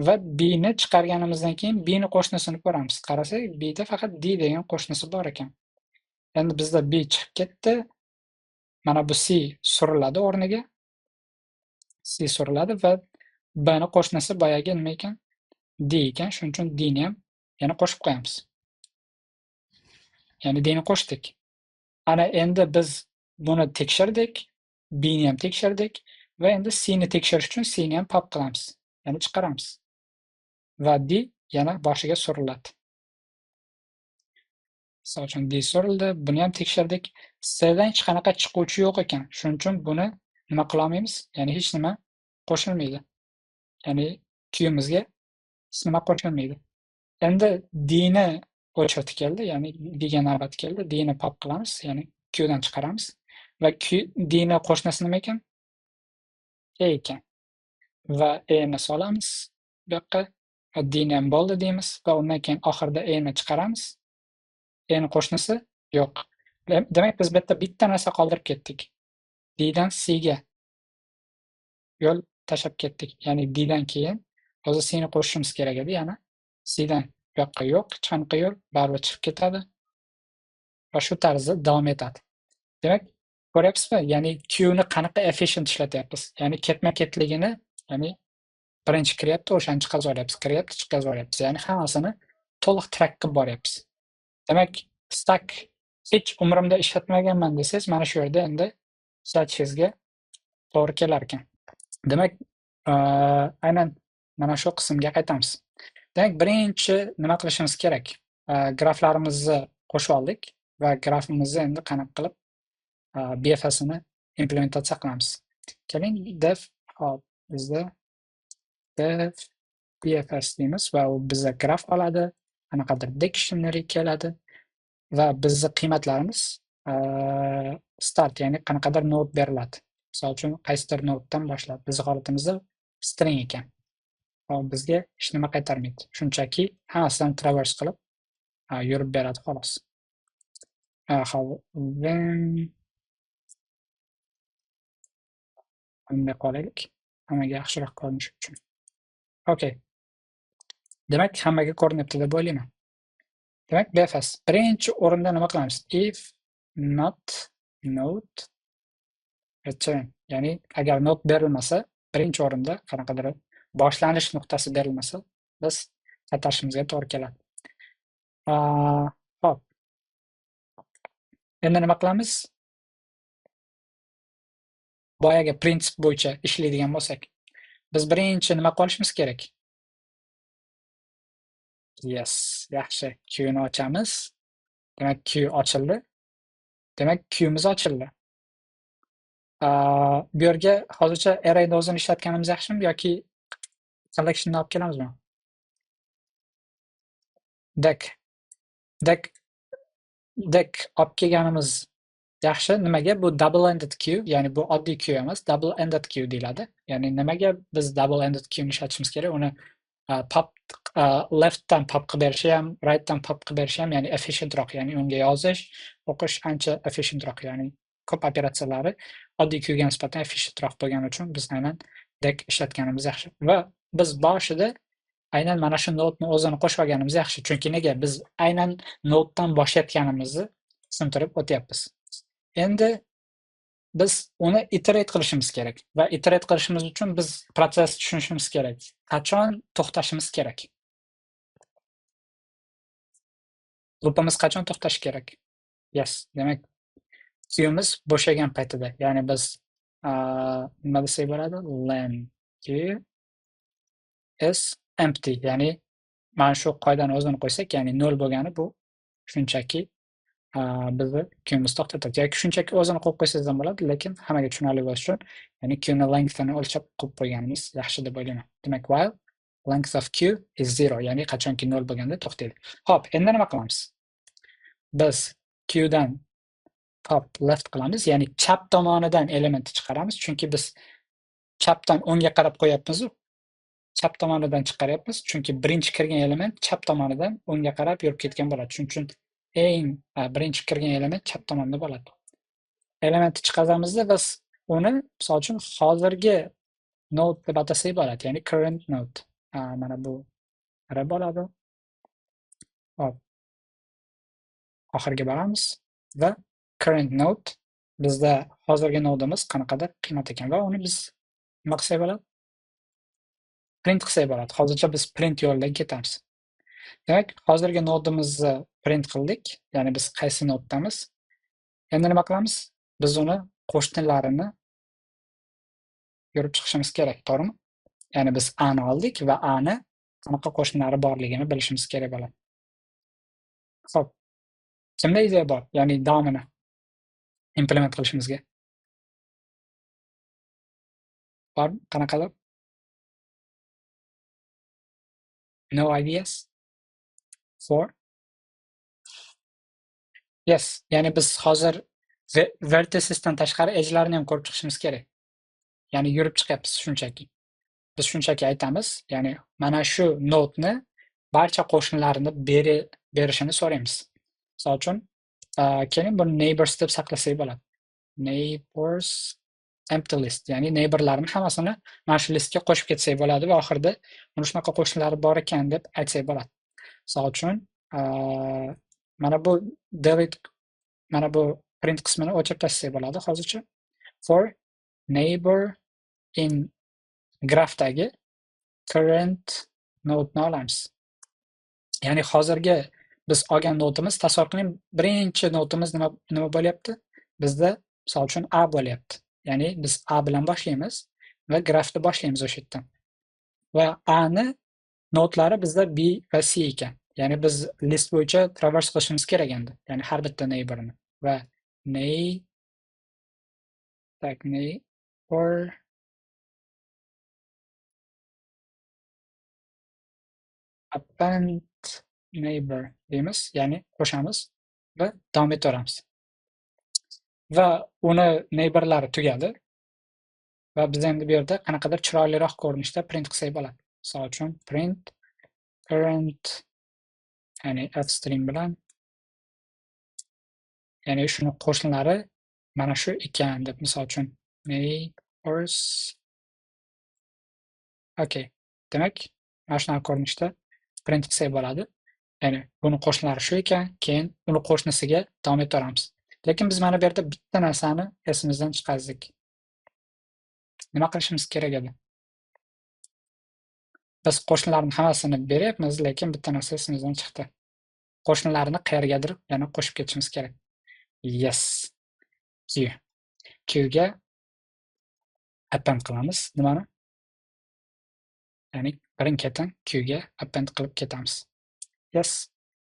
va B ni chiqarganimizdan keyin B ni qo'shnisini ko'ramiz. Qarasak, B da faqat D degan qo'shnisi bor ekan. Endi bizda B chiqib ketdi. Mana bu C suriladi o'rniga. C suriladi va B ni qo'shnisi boyagi nima ekan? D ekan. Shuning uchun D ni ham yana qo'shib qo'yamiz. Ya'ni D ni qo'shdik. Ana endi biz buni tekshirdik, B ni ham tekshirdik va endi C ni tekshirish uchun C ni ham pop qilamiz. Ya'ni chiqaramiz. Va D yana boshiga suriladi. Misol uchun D surildi, buni ham tekshirdik. C dan hech qanaqa chiquvchi yo'q ekan. Shuning uchun buni nima qila olmaymiz? Ya'ni hech nima qo'shilmaydi. Ya'ni queuemizga hech nima qo'shilmaydi. Endi D ni o'chirti keldi, ya'ni D ga navbat keldi. D ni pop qilamiz, ya'ni queue dan chiqaramiz va D ni qo'shnisi nima ekan? E ekan. Va E ni solamiz bu yoqqa va D ni ham bo'ldi deymiz va undan keyin oxirida E ni chiqaramiz. E ni qo'shnisi yo'q. Demak, biz bu yerda bitta narsa qoldirib ketdik. D dan C ga yo'l tashlab ketdik. Ya'ni D dan keyin hozir C ni qo'shishimiz kerak edi, yana C dan bu yoqqa yo'q, hech qanaqa yo'l, baribir chiqib ketadi va shu tarzda davom etadi. Demak, ko'ryapsizmi? Ya'ni queueni qanaqa efficient ishlatyapmiz. Ya'ni ketma-ketligini, ya'ni birinchi kiryapti, o'shani chiqazib olyapmiz, kiryapti, chiqazib olyapmiz. Ya'ni hammasini to'liq track qilib boryapmiz. Demak, stack hech umrimda ishlatmaganman desangiz, mana shu yerda endi ishlatishingizga to'g'ri kelar ekan. Demak, aynan mana shu qismga qaytamiz. Demak, birinchi nima qilishimiz kerak? Graflarimizni qo'shib oldik va grafimizni endi qanaqa qilib BFSini implementatsiya qilamiz. Keling, def, hop, bizda def BFS deymiz va u bizga graf oladi. Qanaqadir dictionary keladi va bizni qiymatlarimiz start, ya'ni qanaqadir node beriladi. Misol uchun, qaysidir nodedan boshlab, bizni holatimizda string ekan. Hop, bizga hech nima qaytarmaydi. Shunchaki hammasidan traverse qilib yurib beradi xolos. Hop, then bunday qolaylik. Hammaga yaxshiroq ko'rinishi uchun. Okay. Demak, hammaga ko'rinyapti deb o'ylayman. Demak, BFS. Birinchi o'rinda nima qilamiz? If not node return. Ya'ni agar node berilmasa, birinchi o'rinda qanaqadir boshlanish nuqtasi berilmasa, biz qaytarishimizga to'g'ri keladi. Xo'p. Endi nima qilamiz? Boyagi prinsip bo'yicha ishlaydigan bo'lsak, biz birinchi nima qilishimiz kerak? Yes, yaxshi. Q ni ochamiz. Demak, Q ochildi. Demak, Q'miz ochildi. Bu yerga hozircha arrayni o'zini ishlatganimiz yaxshimi yoki collectionni olib kelamizmi? Deck. Deck. Deck olib kelganimiz yaxshi. Nimaga? Bu double-ended queue, ya'ni bu oddiy queue emas, double-ended queue deyiladi. Ya'ni nimaga biz double-ended queue ni ishlatishimiz kerak? Uni pop leftdan pop qilib berishi ham, rightdan pop qilib berishi ham, ya'ni efficientroq, ya'ni unga yozish, o'qish ancha efficientroq, ya'ni ko'p operatsiyalari oddiy queuega nisbatan efficientroq bo'lgani uchun biz aynan deck ishlatganimiz yaxshi. Va biz boshida aynan mana shu nodeni o'zini qo'shib olganimiz yaxshi. Chunki nega? Biz aynan nodedan boshlayotganimizni tushuntirib o'tyapmiz. Endi biz uni iterate qilishimiz kerak va iterate qilishimiz uchun biz protsess tushunishimiz kerak. Qachon to'xtashimiz kerak? Loopimiz qachon to'xtashi kerak? Yes, demak, queue'miz bo'shagan paytida, ya'ni biz nima desak bo'ladi? Len queue is empty, ya'ni mana shu qoidani o'zini qo'ysak, ya'ni 0 bo'lgani bu shunchaki bizni queue'miz to'xtatadi. Yoki shunchaki o'zini qo'yib qo'ysangiz ham bo'ladi, lekin hammaga tushunarli bo'lishi uchun, ya'ni queue'ni lengthini o'lchab qo'yib qo'yganimiz yaxshi deb o'ylayman. Demak, while length of queue is 0, ya'ni qachonki 0 bo'lganda to'xtaydi. Xo'p, endi nima qilamiz? Biz queue'dan top left qilamiz, ya'ni chap tomonidan elementni chiqaramiz, chunki biz chapdan o'ngga qarab qo'yapmiz-u. Chap tomonidan chiqaryapmiz, chunki birinchi kirgan element chap tomonidan o'ngga qarab yurib ketgan bo'ladi. Shuning uchun eng birinchi kirgan element chap tomonda bo'ladi. Elementni chiqaramizda biz uni, misol uchun, hozirgi node deb atasak bo'ladi, ya'ni current node. Mana bu R bo'ladi. Hop. Oxirga boramiz va current node bizda hozirgi nodimiz qanaqadir qiymat ekan va uni biz nima qilsak bo'ladi? Print qilsak bo'ladi. Hozircha biz print yo'lidan ketamiz. Demak, hozirgi nodimizni print qildik, ya'ni biz qaysi noddamiz. Endi nima qilamiz? Biz uni qo'shnilarini ko'rib chiqishimiz kerak, to'g'rimi? Ya'ni biz A ni oldik va A ni qanaqa qo'shnilari borligini bilishimiz kerak bo'ladi. Xo'p. Kimda ideya bor? Ya'ni davomini implement qilishimizga. Bormi? Qanaqadir? No ideas? 4. Yes, ya'ni biz hozir verticesdan tashqari edge'larni ham ko'rib chiqishimiz kerak. Ya'ni yurib chiqyapmiz shunchaki. Biz shunchaki aytamiz, ya'ni mana shu nodeni barcha qo'shnilarini berishini so'raymiz. Misol uchun, keling buni neighbors deb saqlasak bo'ladi. Neighbors empty list, ya'ni neighborlarni hammasini mana shu listga qo'shib ketsak bo'ladi va oxirida uni shunaqa qo'shnilari bor ekan deb aytsak bo'ladi. Misol uchun, mana bu delete, mana bu print qismini o'chirib tashlasak bo'ladi hozircha. For neighbor in graphdagi current node-ni olamiz. Ya'ni hozirgi biz olgan nodimiz, tasavvur qiling, birinchi nodimiz nima bo'lyapti? Bizda misol uchun A bo'lyapti. Ya'ni biz A bilan boshlaymiz va grafni boshlaymiz o'sha yerdan. Va A ni nodlari bizda B va C ekan. Ya'ni biz list bo'yicha traverse qilishimiz kerak endi. Ya'ni har bitta neighborni va neighbor append neighbor deymiz, ya'ni qo'shamiz va davom etaveramiz. Va uni neighborlari tugadi. Va biz endi bu yerda qanaqadir chiroyliroq ko'rinishda print qilsak bo'ladi. Misol uchun print current, ya'ni fstream bilan, ya'ni shuni qo'shnilari mana shu ekan deb, misol uchun neighbors. Okay, demak mana shunaqa ko'rinishda print qilsak bo'ladi. Ya'ni buni qo'shnilari shu ekan, keyin uni qo'shnisiga davom etaveramiz. Lekin biz mana bu yerda bitta narsani esimizdan chiqardik. Nima qilishimiz kerak edi? Biz qo'shnilarning hammasini beryapmiz, lekin bitta narsa esimizdan chiqdi. Qo'shnilarni qayergadir yana qo'shib ketishimiz kerak. Yes. Q. Q ga append qilamiz. Nimani? Ya'ni birin-ketin Q ga append qilib ketamiz. Yes.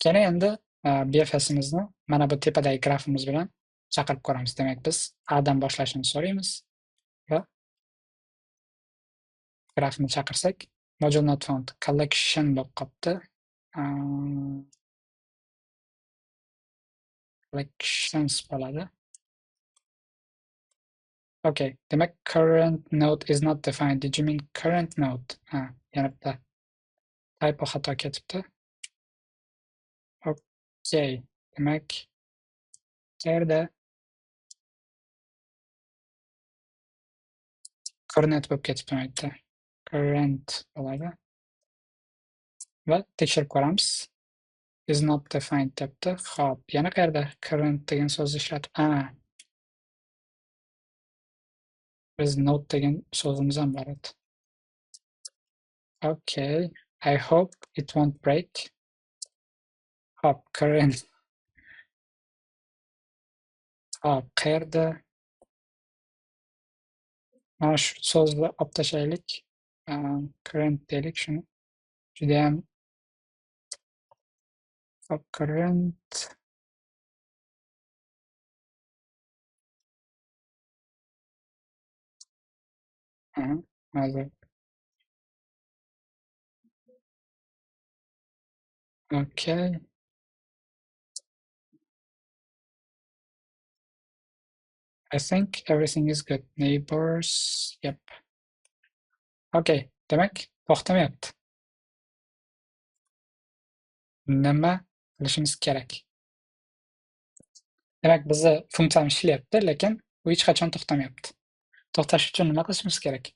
Keyin endi BFSimizni mana bu tepadagi grafimiz bilan chaqirib ko'ramiz. Demak, biz A dan boshlashini so'raymiz va grafni chaqirsak, module not found collection bo'lib qolibdi. Collections bo'ladi. Okay, demak current node is not defined. Did you mean current node? Ha, yana bitta typo xato ketibdi. Okay, demak qayerda current bo'lib ketibdi mana yerda. Current bo'ladi. Va tekshirib ko'ramiz. Is not defined debdi. Xo'p, yana qayerda current degan so'zni ishlatib, ha. Biz node degan so'zimiz ham bor edi. Okay, I hope it won't break. Xo'p, current. Xo'p, qayerda? Mana shu so'zni olib tashlaylik. Current deylik shuni. Judayam xo'p, current. Aha, hozir. Okay. I think everything is good. Neighbors, yep. Okay, demak, to'xtamayapti. Nima qilishimiz kerak? Demak, bizni funksiyamiz ishlayapti, lekin u hech qachon to'xtamayapti. To'xtash uchun nima qilishimiz kerak?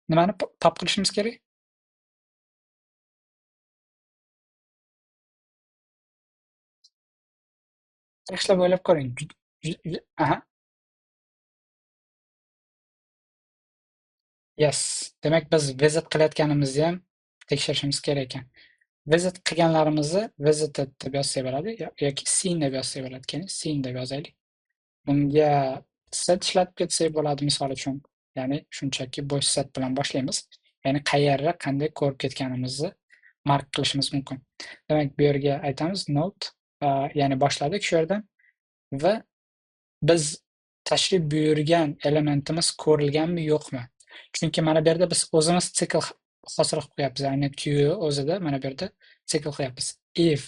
Nimani pop qilishimiz kerak? Yaxshilab o'ylab ko'ring. Aha. Yes. Demak, biz visit qilayotganimizni ham tekshirishimiz kerak ekan. Visit qilganlarimizni visited deb yozsak bo'ladi yoki seen deb yozsak bo'ladi. Keling, seen deb yozaylik. Bunga set ishlatib ketsak bo'ladi misol uchun. Ya'ni shunchaki bo'sh set bilan boshlaymiz. Ya'ni qayerda qanday ko'rib ketganimizni mark qilishimiz mumkin. Demak, bu yerga aytamiz note, ya'ni boshladik shu yerdan va biz tashrif buyurgan elementimiz ko'rilganmi yo'qmi? Chunki mana bu yerda biz o'zimiz sikl hosil qilib qo'yapmiz. Ya'ni Q o'zida mana bu yerda sikl qilyapmiz. If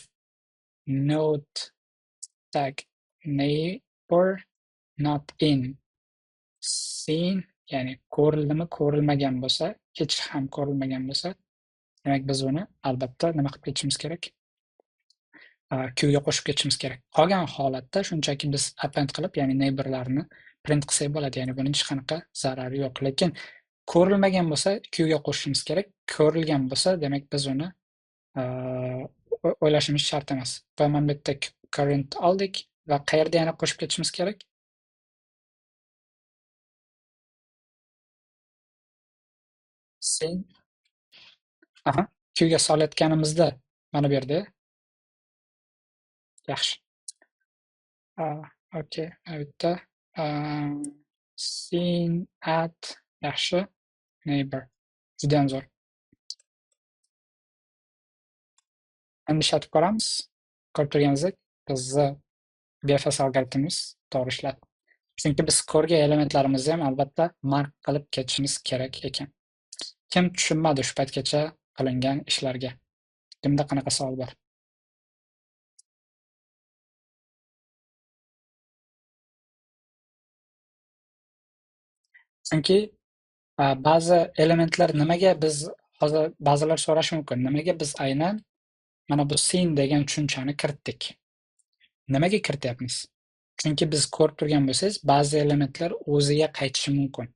node tag neighbor not in seen, ya'ni ko'rildimi ko'rilmagan bo'lsa, hech ham ko'rilmagan bo'lsa, demak biz uni albatta nima qilib ketishimiz kerak? Q ga qo'shib ketishimiz kerak. Qolgan holatda shunchaki biz append qilib, ya'ni neighborlarni print qilsak bo'ladi. Ya'ni buning hech qanaqa zarari yo'q. Lekin ko'rilmagan bo'lsa Q ga qo'shishimiz kerak. Ko'rilgan bo'lsa, demak biz uni o'ylashimiz shart emas. Va mana bu yerda current oldik va qayerda yana qo'shib ketishimiz kerak? Sen. Aha, Q ga solayotganimizda mana bu yerda. Yaxshi. Okay, mana bu yerda seen at yaxshi neighbor. Juda ham zo'r. Endi ishlatib ko'ramiz. Ko'rib turganingizdek, bizni BFS algoritmimiz to'g'ri ishladi. Chunki biz ko'rgan elementlarimizni ham albatta mark qilib ketishimiz kerak ekan. Kim tushunmadi shu paytgacha qilingan ishlarga? Kimda qanaqa savol bor? Chunki ba'zi elementlar nimaga biz hozir ba'zilar so'rashi mumkin, nimaga biz aynan mana bu sin degan tushunchani kiritdik? Nimaga kirityapmiz? Chunki biz ko'rib turgan bo'lsangiz, ba'zi elementlar o'ziga qaytishi mumkin.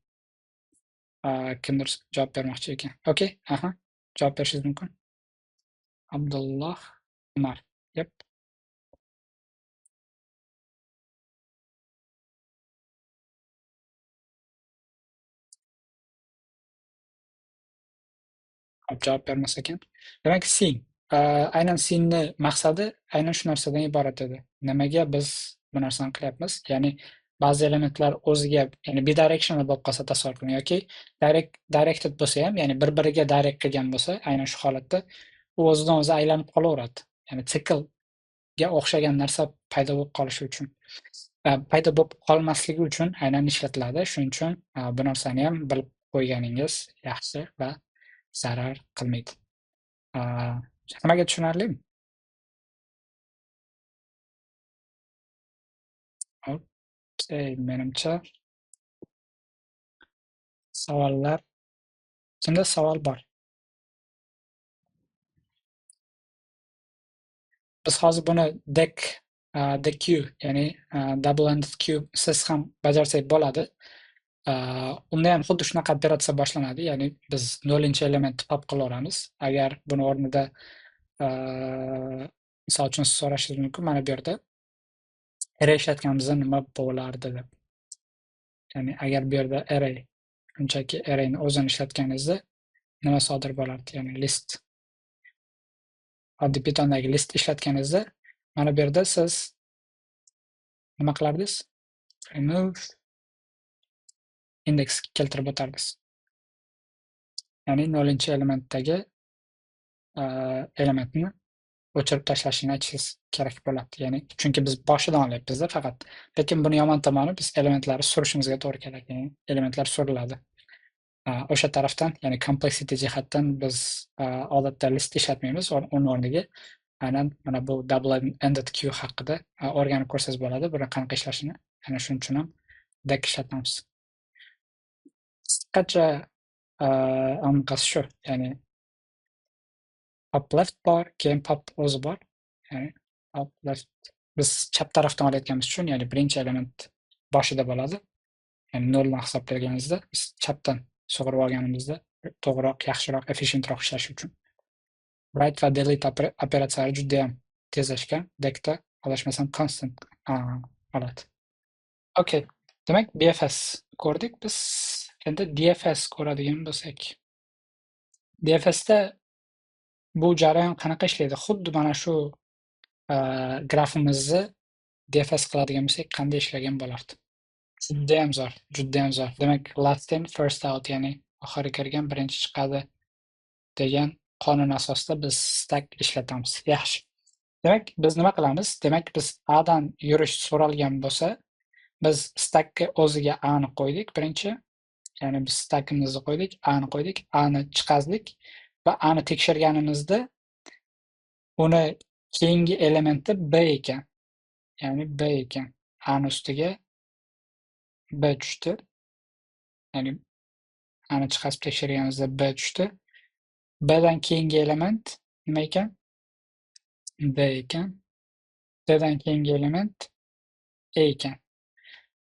Kimdir javob bermoqchi ekan. Okey, aha, javob berishingiz mumkin. Abdulloh Umar. Yep. Javob bermas ekan. Demak, sin. Aynan sinni maqsadi aynan shu narsadan iborat edi. Nimaga biz bu narsani qilyapmiz? Ya'ni ba'zi elementlar o'ziga, ya'ni bidirectional bo'lib qolsa tasavvur qiling yoki directed bo'lsa ham, ya'ni bir-biriga direct qilgan bo'lsa, aynan shu holatda u o'zidan o'zi aylanib qolaveradi. Ya'ni siklga o'xshagan narsa paydo bo'lib qolishi uchun, paydo bo'lib qolmasligi uchun aynan ishlatiladi. Shuning uchun bu narsani ham bilib qo'yganingiz yaxshi va zarar qilmaydi. Hammaga tushunarlimi? Okey, menimcha savollar. Kimda savol bor? Biz hozir buni deque, ya'ni double ended queue siz ham bajarsak bo'ladi. Unda ham xuddi shunaqa operatsiya boshlanadi, ya'ni biz 0-elementni pop qilaveramiz. Agar buni o'rnida, misol uchun siz so'rashingiz mumkin, mana bu yerda array ishlatganimizda nima bo'lardi deb. Ya'ni agar bu yerda array, shunchaki arrayni o'zini ishlatganingizda nima sodir bo'lardi? Ya'ni list, oddiy Pythondagi list ishlatganingizda mana bu yerda siz nima qilardingiz? Remove index keltirib o'tardingiz. Ya'ni 0-elementdagi elementni o'chirib tashlashini aytishingiz kerak bo'ladi. Ya'ni chunki biz boshidan olyapmiz-da faqat. Lekin buni yomon tomoni biz elementlarni surishimizga to'g'ri keladi. Ya'ni elementlar suriladi. O'sha tarafdan, ya'ni complexity jihatdan biz odatda list ishlatmaymiz. Uni o'rniga aynan mana bu double ended queue haqida o'rganib ko'rsangiz bo'ladi, buni qanaqa ishlashini. Ana shuning uchun ham deque ishlatamiz. Qisqacha anaqasi shu, ya'ni pop left bor, keyin pop o'zi bor. Ya'ni pop left biz chap tarafdan olayotganimiz uchun, ya'ni birinchi element boshida bo'ladi. Ya'ni noldan hisoblaganimizda biz chapdan sug'urib olganimizda to'g'riroq, yaxshiroq, efficientroq ishlashi uchun. Write va delete operatsiyalari juda ham tezlashgan. Deckda adashmasam constant oladi. Okey. Demak, BFS ko'rdik biz. Endi DFS ko'radigan bo'lsak. DFSda bu jarayon qanaqa ishlaydi? Xuddi mana shu grafimizni DFS qiladigan bo'lsak, qanday ishlagan bo'lardi? Juda ham zo'r, juda ham zo'r. Demak, last in first out, ya'ni oxiri kirgan birinchi chiqadi degan qonun asosida biz stack ishlatamiz. Yaxshi. Demak, biz nima qilamiz? Demak, biz A dan yurish so'ralgan bo'lsa, biz stackka o'ziga A ni qo'ydik birinchi. Ya'ni biz stackimizni qo'ydik, A ni qo'ydik, A ni chiqazdik va A ni tekshirganimizda uni keyingi elementi B ekan. Ya'ni B ekan. A ni ustiga B tushdi. Ya'ni A ni chiqazib tekshirganimizda B tushdi. B dan keyingi element nima ekan? D ekan. D dan keyingi element E ekan.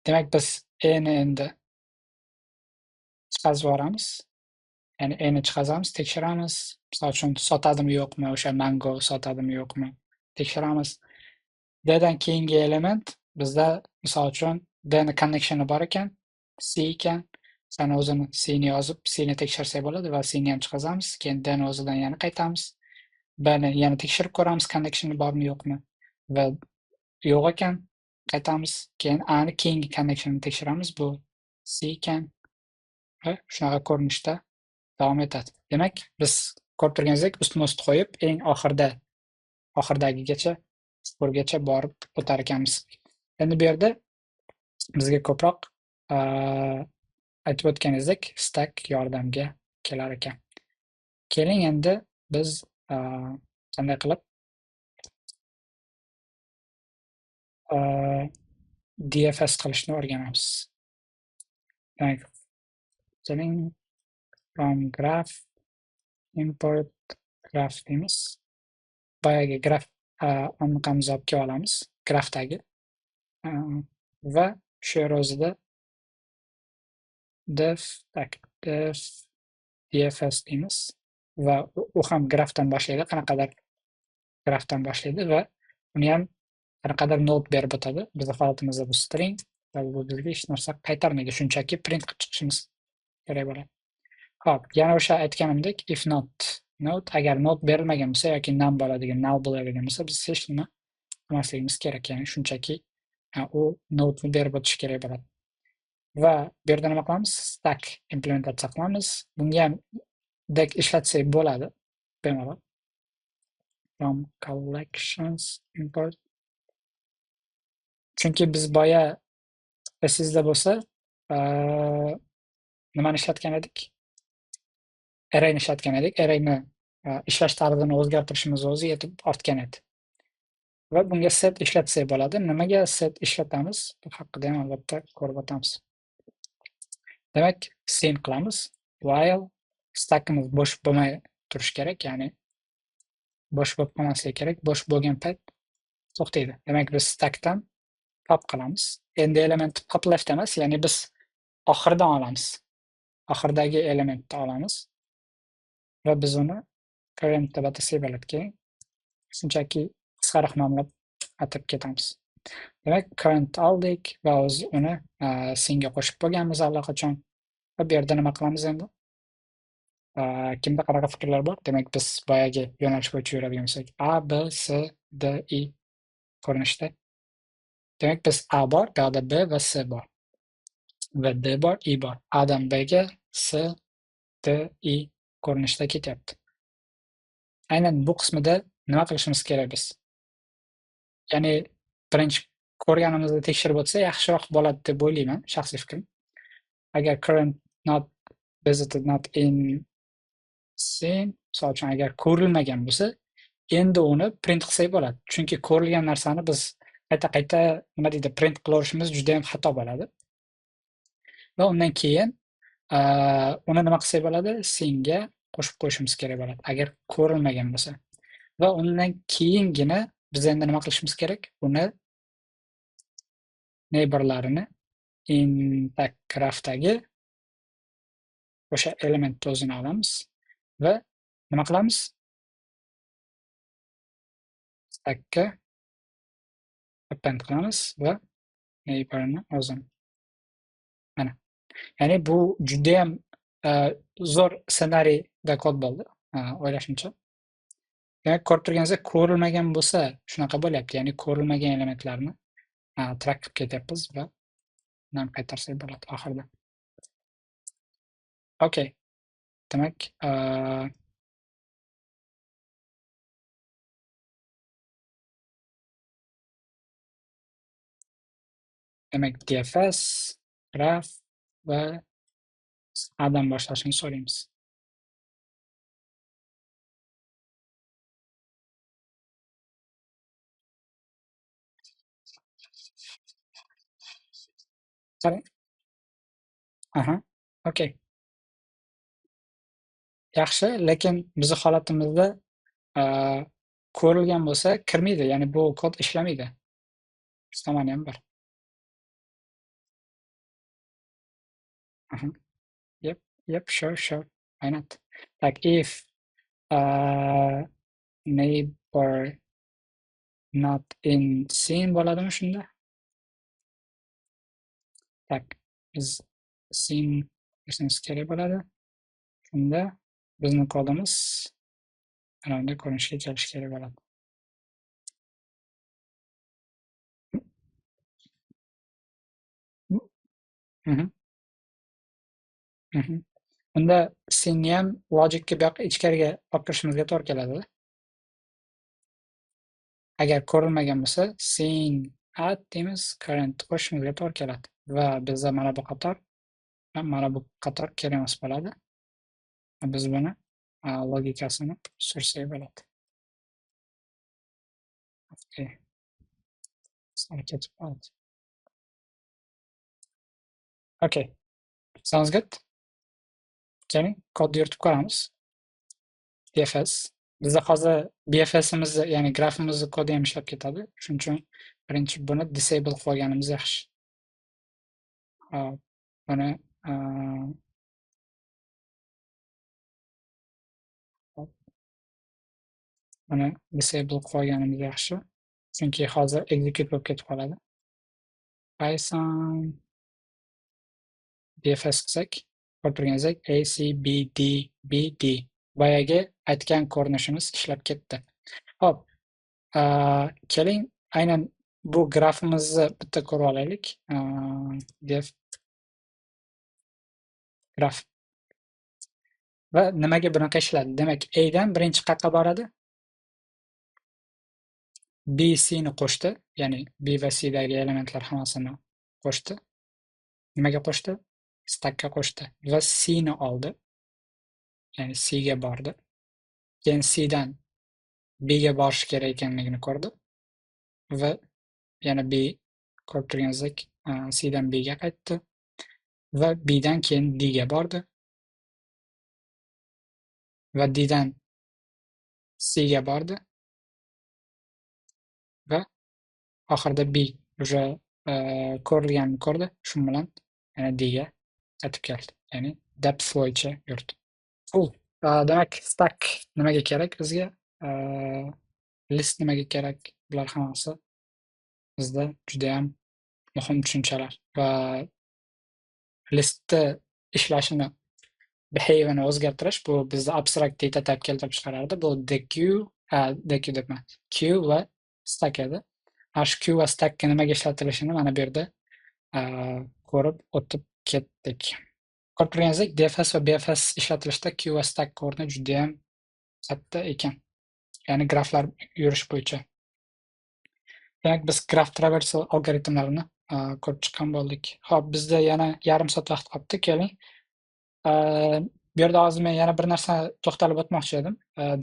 Demak, biz E ni endi chiqazib yuboramiz. Ya'ni E ni chiqazamiz, tekshiramiz. Misol uchun sotadimi yo'qmi, o'sha mango sotadimi yo'qmi tekshiramiz. D dan keyingi element bizda misol uchun D ni connectioni bor ekan, C ekan. Sani o'zini C ni yozib, C ni tekshirsak bo'ladi va C ni ham chiqazamiz. Keyin D ni o'zidan yana qaytamiz. B ni yana tekshirib ko'ramiz, connectioni bormi yo'qmi va yo'q ekan, qaytamiz. Keyin A ni keyingi connectionini tekshiramiz, bu C ekan va shunaqa ko'rinishda davom etadi. Demak, biz ko'rib turganingizdek ustma-ust qo'yib, eng oxirdagigacha, chuqurgacha borib o'tar ekanmiz. Endi bu yerda bizga ko'proq aytib o'tganingizdek stack yordamga kelar ekan. Keling endi biz qanday qilib DFS qilishni o'rganamiz. Demak, keling from graph import graph deymiz. Boyagi graf anaqamizni olib kelib olamiz, grafdagi. Va shu yer o'zida def tak def DFS deymiz va u ham grafdan boshlaydi, qanaqadir grafdan boshlaydi va uni ham qanaqadir node berib o'tadi. Bizning holatimizda bu string va bu bizga hech narsa qaytarmaydi, shunchaki print qilib chiqishimiz kerak bo'ladi. Xo'p, yana o'sha aytganimdek if not node, agar node berilmagan bo'lsa yoki none bo'ladigan, null bo'ladigan bo'lsa, biz hech nima qilmasligimiz kerak, ya'ni shunchaki u nodeni berib o'tish kerak bo'ladi. Va bu yerda nima qilamiz? Stack implementatsiya qilamiz. Bunga ham deck ishlatsak bo'ladi bemalol. From collections import. Chunki biz boya esingizda bo'lsa, nimani ishlatgan edik? Arrayni ishlatgan edik. Arrayni ishlash tarzini o'zgartirishimiz o'zi yetib ortgan edi. Va bunga set ishlatsak bo'ladi. Nimaga set ishlatamiz? Bu haqida ham albatta ko'rib o'tamiz. Demak, sen qilamiz. While stackimiz bo'sh bo'lmay turishi kerak, ya'ni bo'sh bo'lib qolmasligi kerak. Bo'sh bo'lgan payt to'xtaydi. Demak, biz stackdan pop qilamiz. Endi element pop left emas, ya'ni biz oxiridan olamiz. Oxiridagi elementni olamiz va biz uni current deb atasak bo'ladi. Keyin shunchaki qisqaroq nomlab atib ketamiz. Demak, current oldik va o'zi uni senga qo'shib bo'lganmiz allaqachon. Va bu yerda nima qilamiz endi? Kimda qanaqa fikrlar bor? Demak, biz boyagi yo'nalish bo'yicha yuradigan bo'lsak, A, B, C, D, I ko'rinishda. Demak, biz A bor, bu yoqda B va C bor. Va D bor, I bor. A dan B ga C, D, I ko'rinishda ketyapti. Aynan bu qismida nima qilishimiz kerak biz? Ya'ni birinchi ko'rganimizda tekshirib o'tsa yaxshiroq bo'ladi deb o'ylayman, shaxsiy fikrim. Agar current not visited not in scene, misol uchun agar ko'rilmagan bo'lsa, endi uni print qilsak bo'ladi. Chunki ko'rilgan narsani biz qayta-qayta nima deydi, print qilaverishimiz juda ham xato bo'ladi. Va undan keyin uni nima qilsak bo'ladi? Senga qo'shib qo'yishimiz kerak bo'ladi, agar ko'rilmagan bo'lsa. Va undan keyingina biz endi nima qilishimiz kerak? Uni neighborlarini intact graphdagi o'sha elementni o'zini olamiz va nima qilamiz? Stackka append qilamiz va neighborni o'zini. Mana. Ya'ni bu juda ham zo'r ssenariyda kod bo'ldi, o'ylashimcha. Demak, ko'rib turganingizdek, ko'rilmagan bo'lsa shunaqa bo'lyapti. Ya'ni ko'rilmagan elementlarni track qilib ketyapmiz va undan qaytarsak bo'ladi oxirida. Okay. Demak, demak DFS, graph va A'dan boshlashini so'raymiz. Qarang. Aha, okey. Yaxshi, lekin bizni holatimizda ko'rilgan bo'lsa kirmaydi, ya'ni bu kod ishlamaydi. Shu tomoni ham bor. Aha. Yep, yep, sure, sure. Why not? Like if neighbor not in scene bo'ladimi shunda? Tak, biz scene qilishimiz kerak bo'ladi. Shunda bizni kodimiz ana bunday ko'rinishga kelishi kerak bo'ladi. Unda sceneni ham logicga bu yoqqa ichkariga olib kirishimizga to'g'ri keladi. Agar ko'rilmagan bo'lsa, scene add deymiz, current qo'shishimizga to'g'ri keladi va bizda mana bu qator va mana bu qator kerak emas bo'ladi. Biz buni logikasini sursak bo'ladi. Okay. Sal ketib qoldi. Okay. Sounds good. Keling, kodni yuritib ko'ramiz. DFS. Bizda hozir BFSimizni, ya'ni grafimizni kodi ham ishlab ketadi. Shuning uchun birinchi buni disable qilib olganimiz yaxshi. Hop, buni hop. Buni disable qilib olganimiz yaxshi. Chunki hozir execute bo'lib ketib qoladi. Python DFS qilsak, ko'rib turganingizdek A, C, B, D, B, D. Boyagi aytgan ko'rinishimiz ishlab ketdi. Xo'p, keling aynan bu grafimizni bitta ko'rib olaylik. Def graf. Va nimaga bunaqa ishladi? Demak, A dan birinchi qayerqa boradi? B, C ni qo'shdi, ya'ni B va C dagi elementlar hammasini qo'shdi. Nimaga qo'shdi? Stackka qo'shdi va C ni oldi. Ya'ni C ga bordi. Keyin C dan B ga borish kerak ekanligini ko'rdi va yana B ko'rib turganingizdek, C dan B ga qaytdi va B dan keyin D ga bordi. Va D dan C ga bordi. Va oxirida B уже ko'rilganini ko'rdi. Shu bilan yana D ga qaytib keldi. Ya'ni depth bo'yicha yurdi. Cool. Demak, stack nimaga kerak bizga? List nimaga kerak? Bular hammasi bizda juda ham muhim tushunchalar va listni ishlashini, behaviorni o'zgartirish bu bizda abstract data type keltirib chiqarardi. Bu deque, deque debman. Queue va stack edi. Mana shu queue va stackka nimaga ishlatilishini mana bu yerda ko'rib o'tib ketdik. Ko'rib turganingizdek, DFS va BFS ishlatilishda queue va stack o'rni juda ham katta ekan. Ya'ni graflar yurish bo'yicha. Demak, biz graph traversal algoritmlarini ko'rib chiqqan bo'ldik. Xo'p, bizda yana yarim soat vaqt qolibdi. Keling. Bu yerda hozir men yana bir narsa to'xtalib o'tmoqchi edim.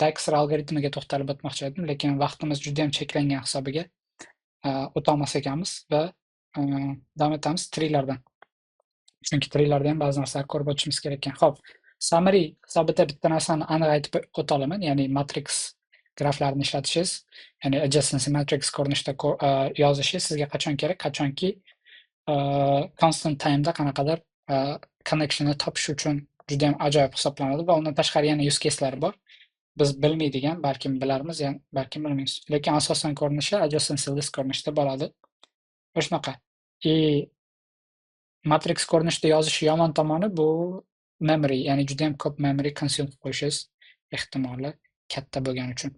Dijkstra algoritmiga to'xtalib o'tmoqchi edim, lekin vaqtimiz juda ham cheklangan hisobiga o'tolmas ekanmiz va davom etamiz treelardan. Chunki treelarda ham ba'zi narsalarni ko'rib o'tishimiz kerak ekan. Xo'p, summary hisobida bitta narsani aniq aytib o'ta olaman, ya'ni matrix graflarni ishlatishingiz, ya'ni adjacency matrix ko'rinishida yozishingiz sizga qachon kerak? Qachonki constant time'da qanaqadir connectionni topish uchun juda ham ajoyib hisoblanadi va undan tashqari yana use case'lar bor. Biz bilmaydigan, balkim bilarmiz, ya'ni balkim bilmaymiz. Lekin asosan ko'rinishi adjacency list ko'rinishida bo'ladi. Va shunaqa. И matrix ko'rinishida yozish yomon tomoni bu memory, ya'ni juda ham ko'p memory consume qilib qo'yishingiz ehtimoli katta bo'lgani uchun.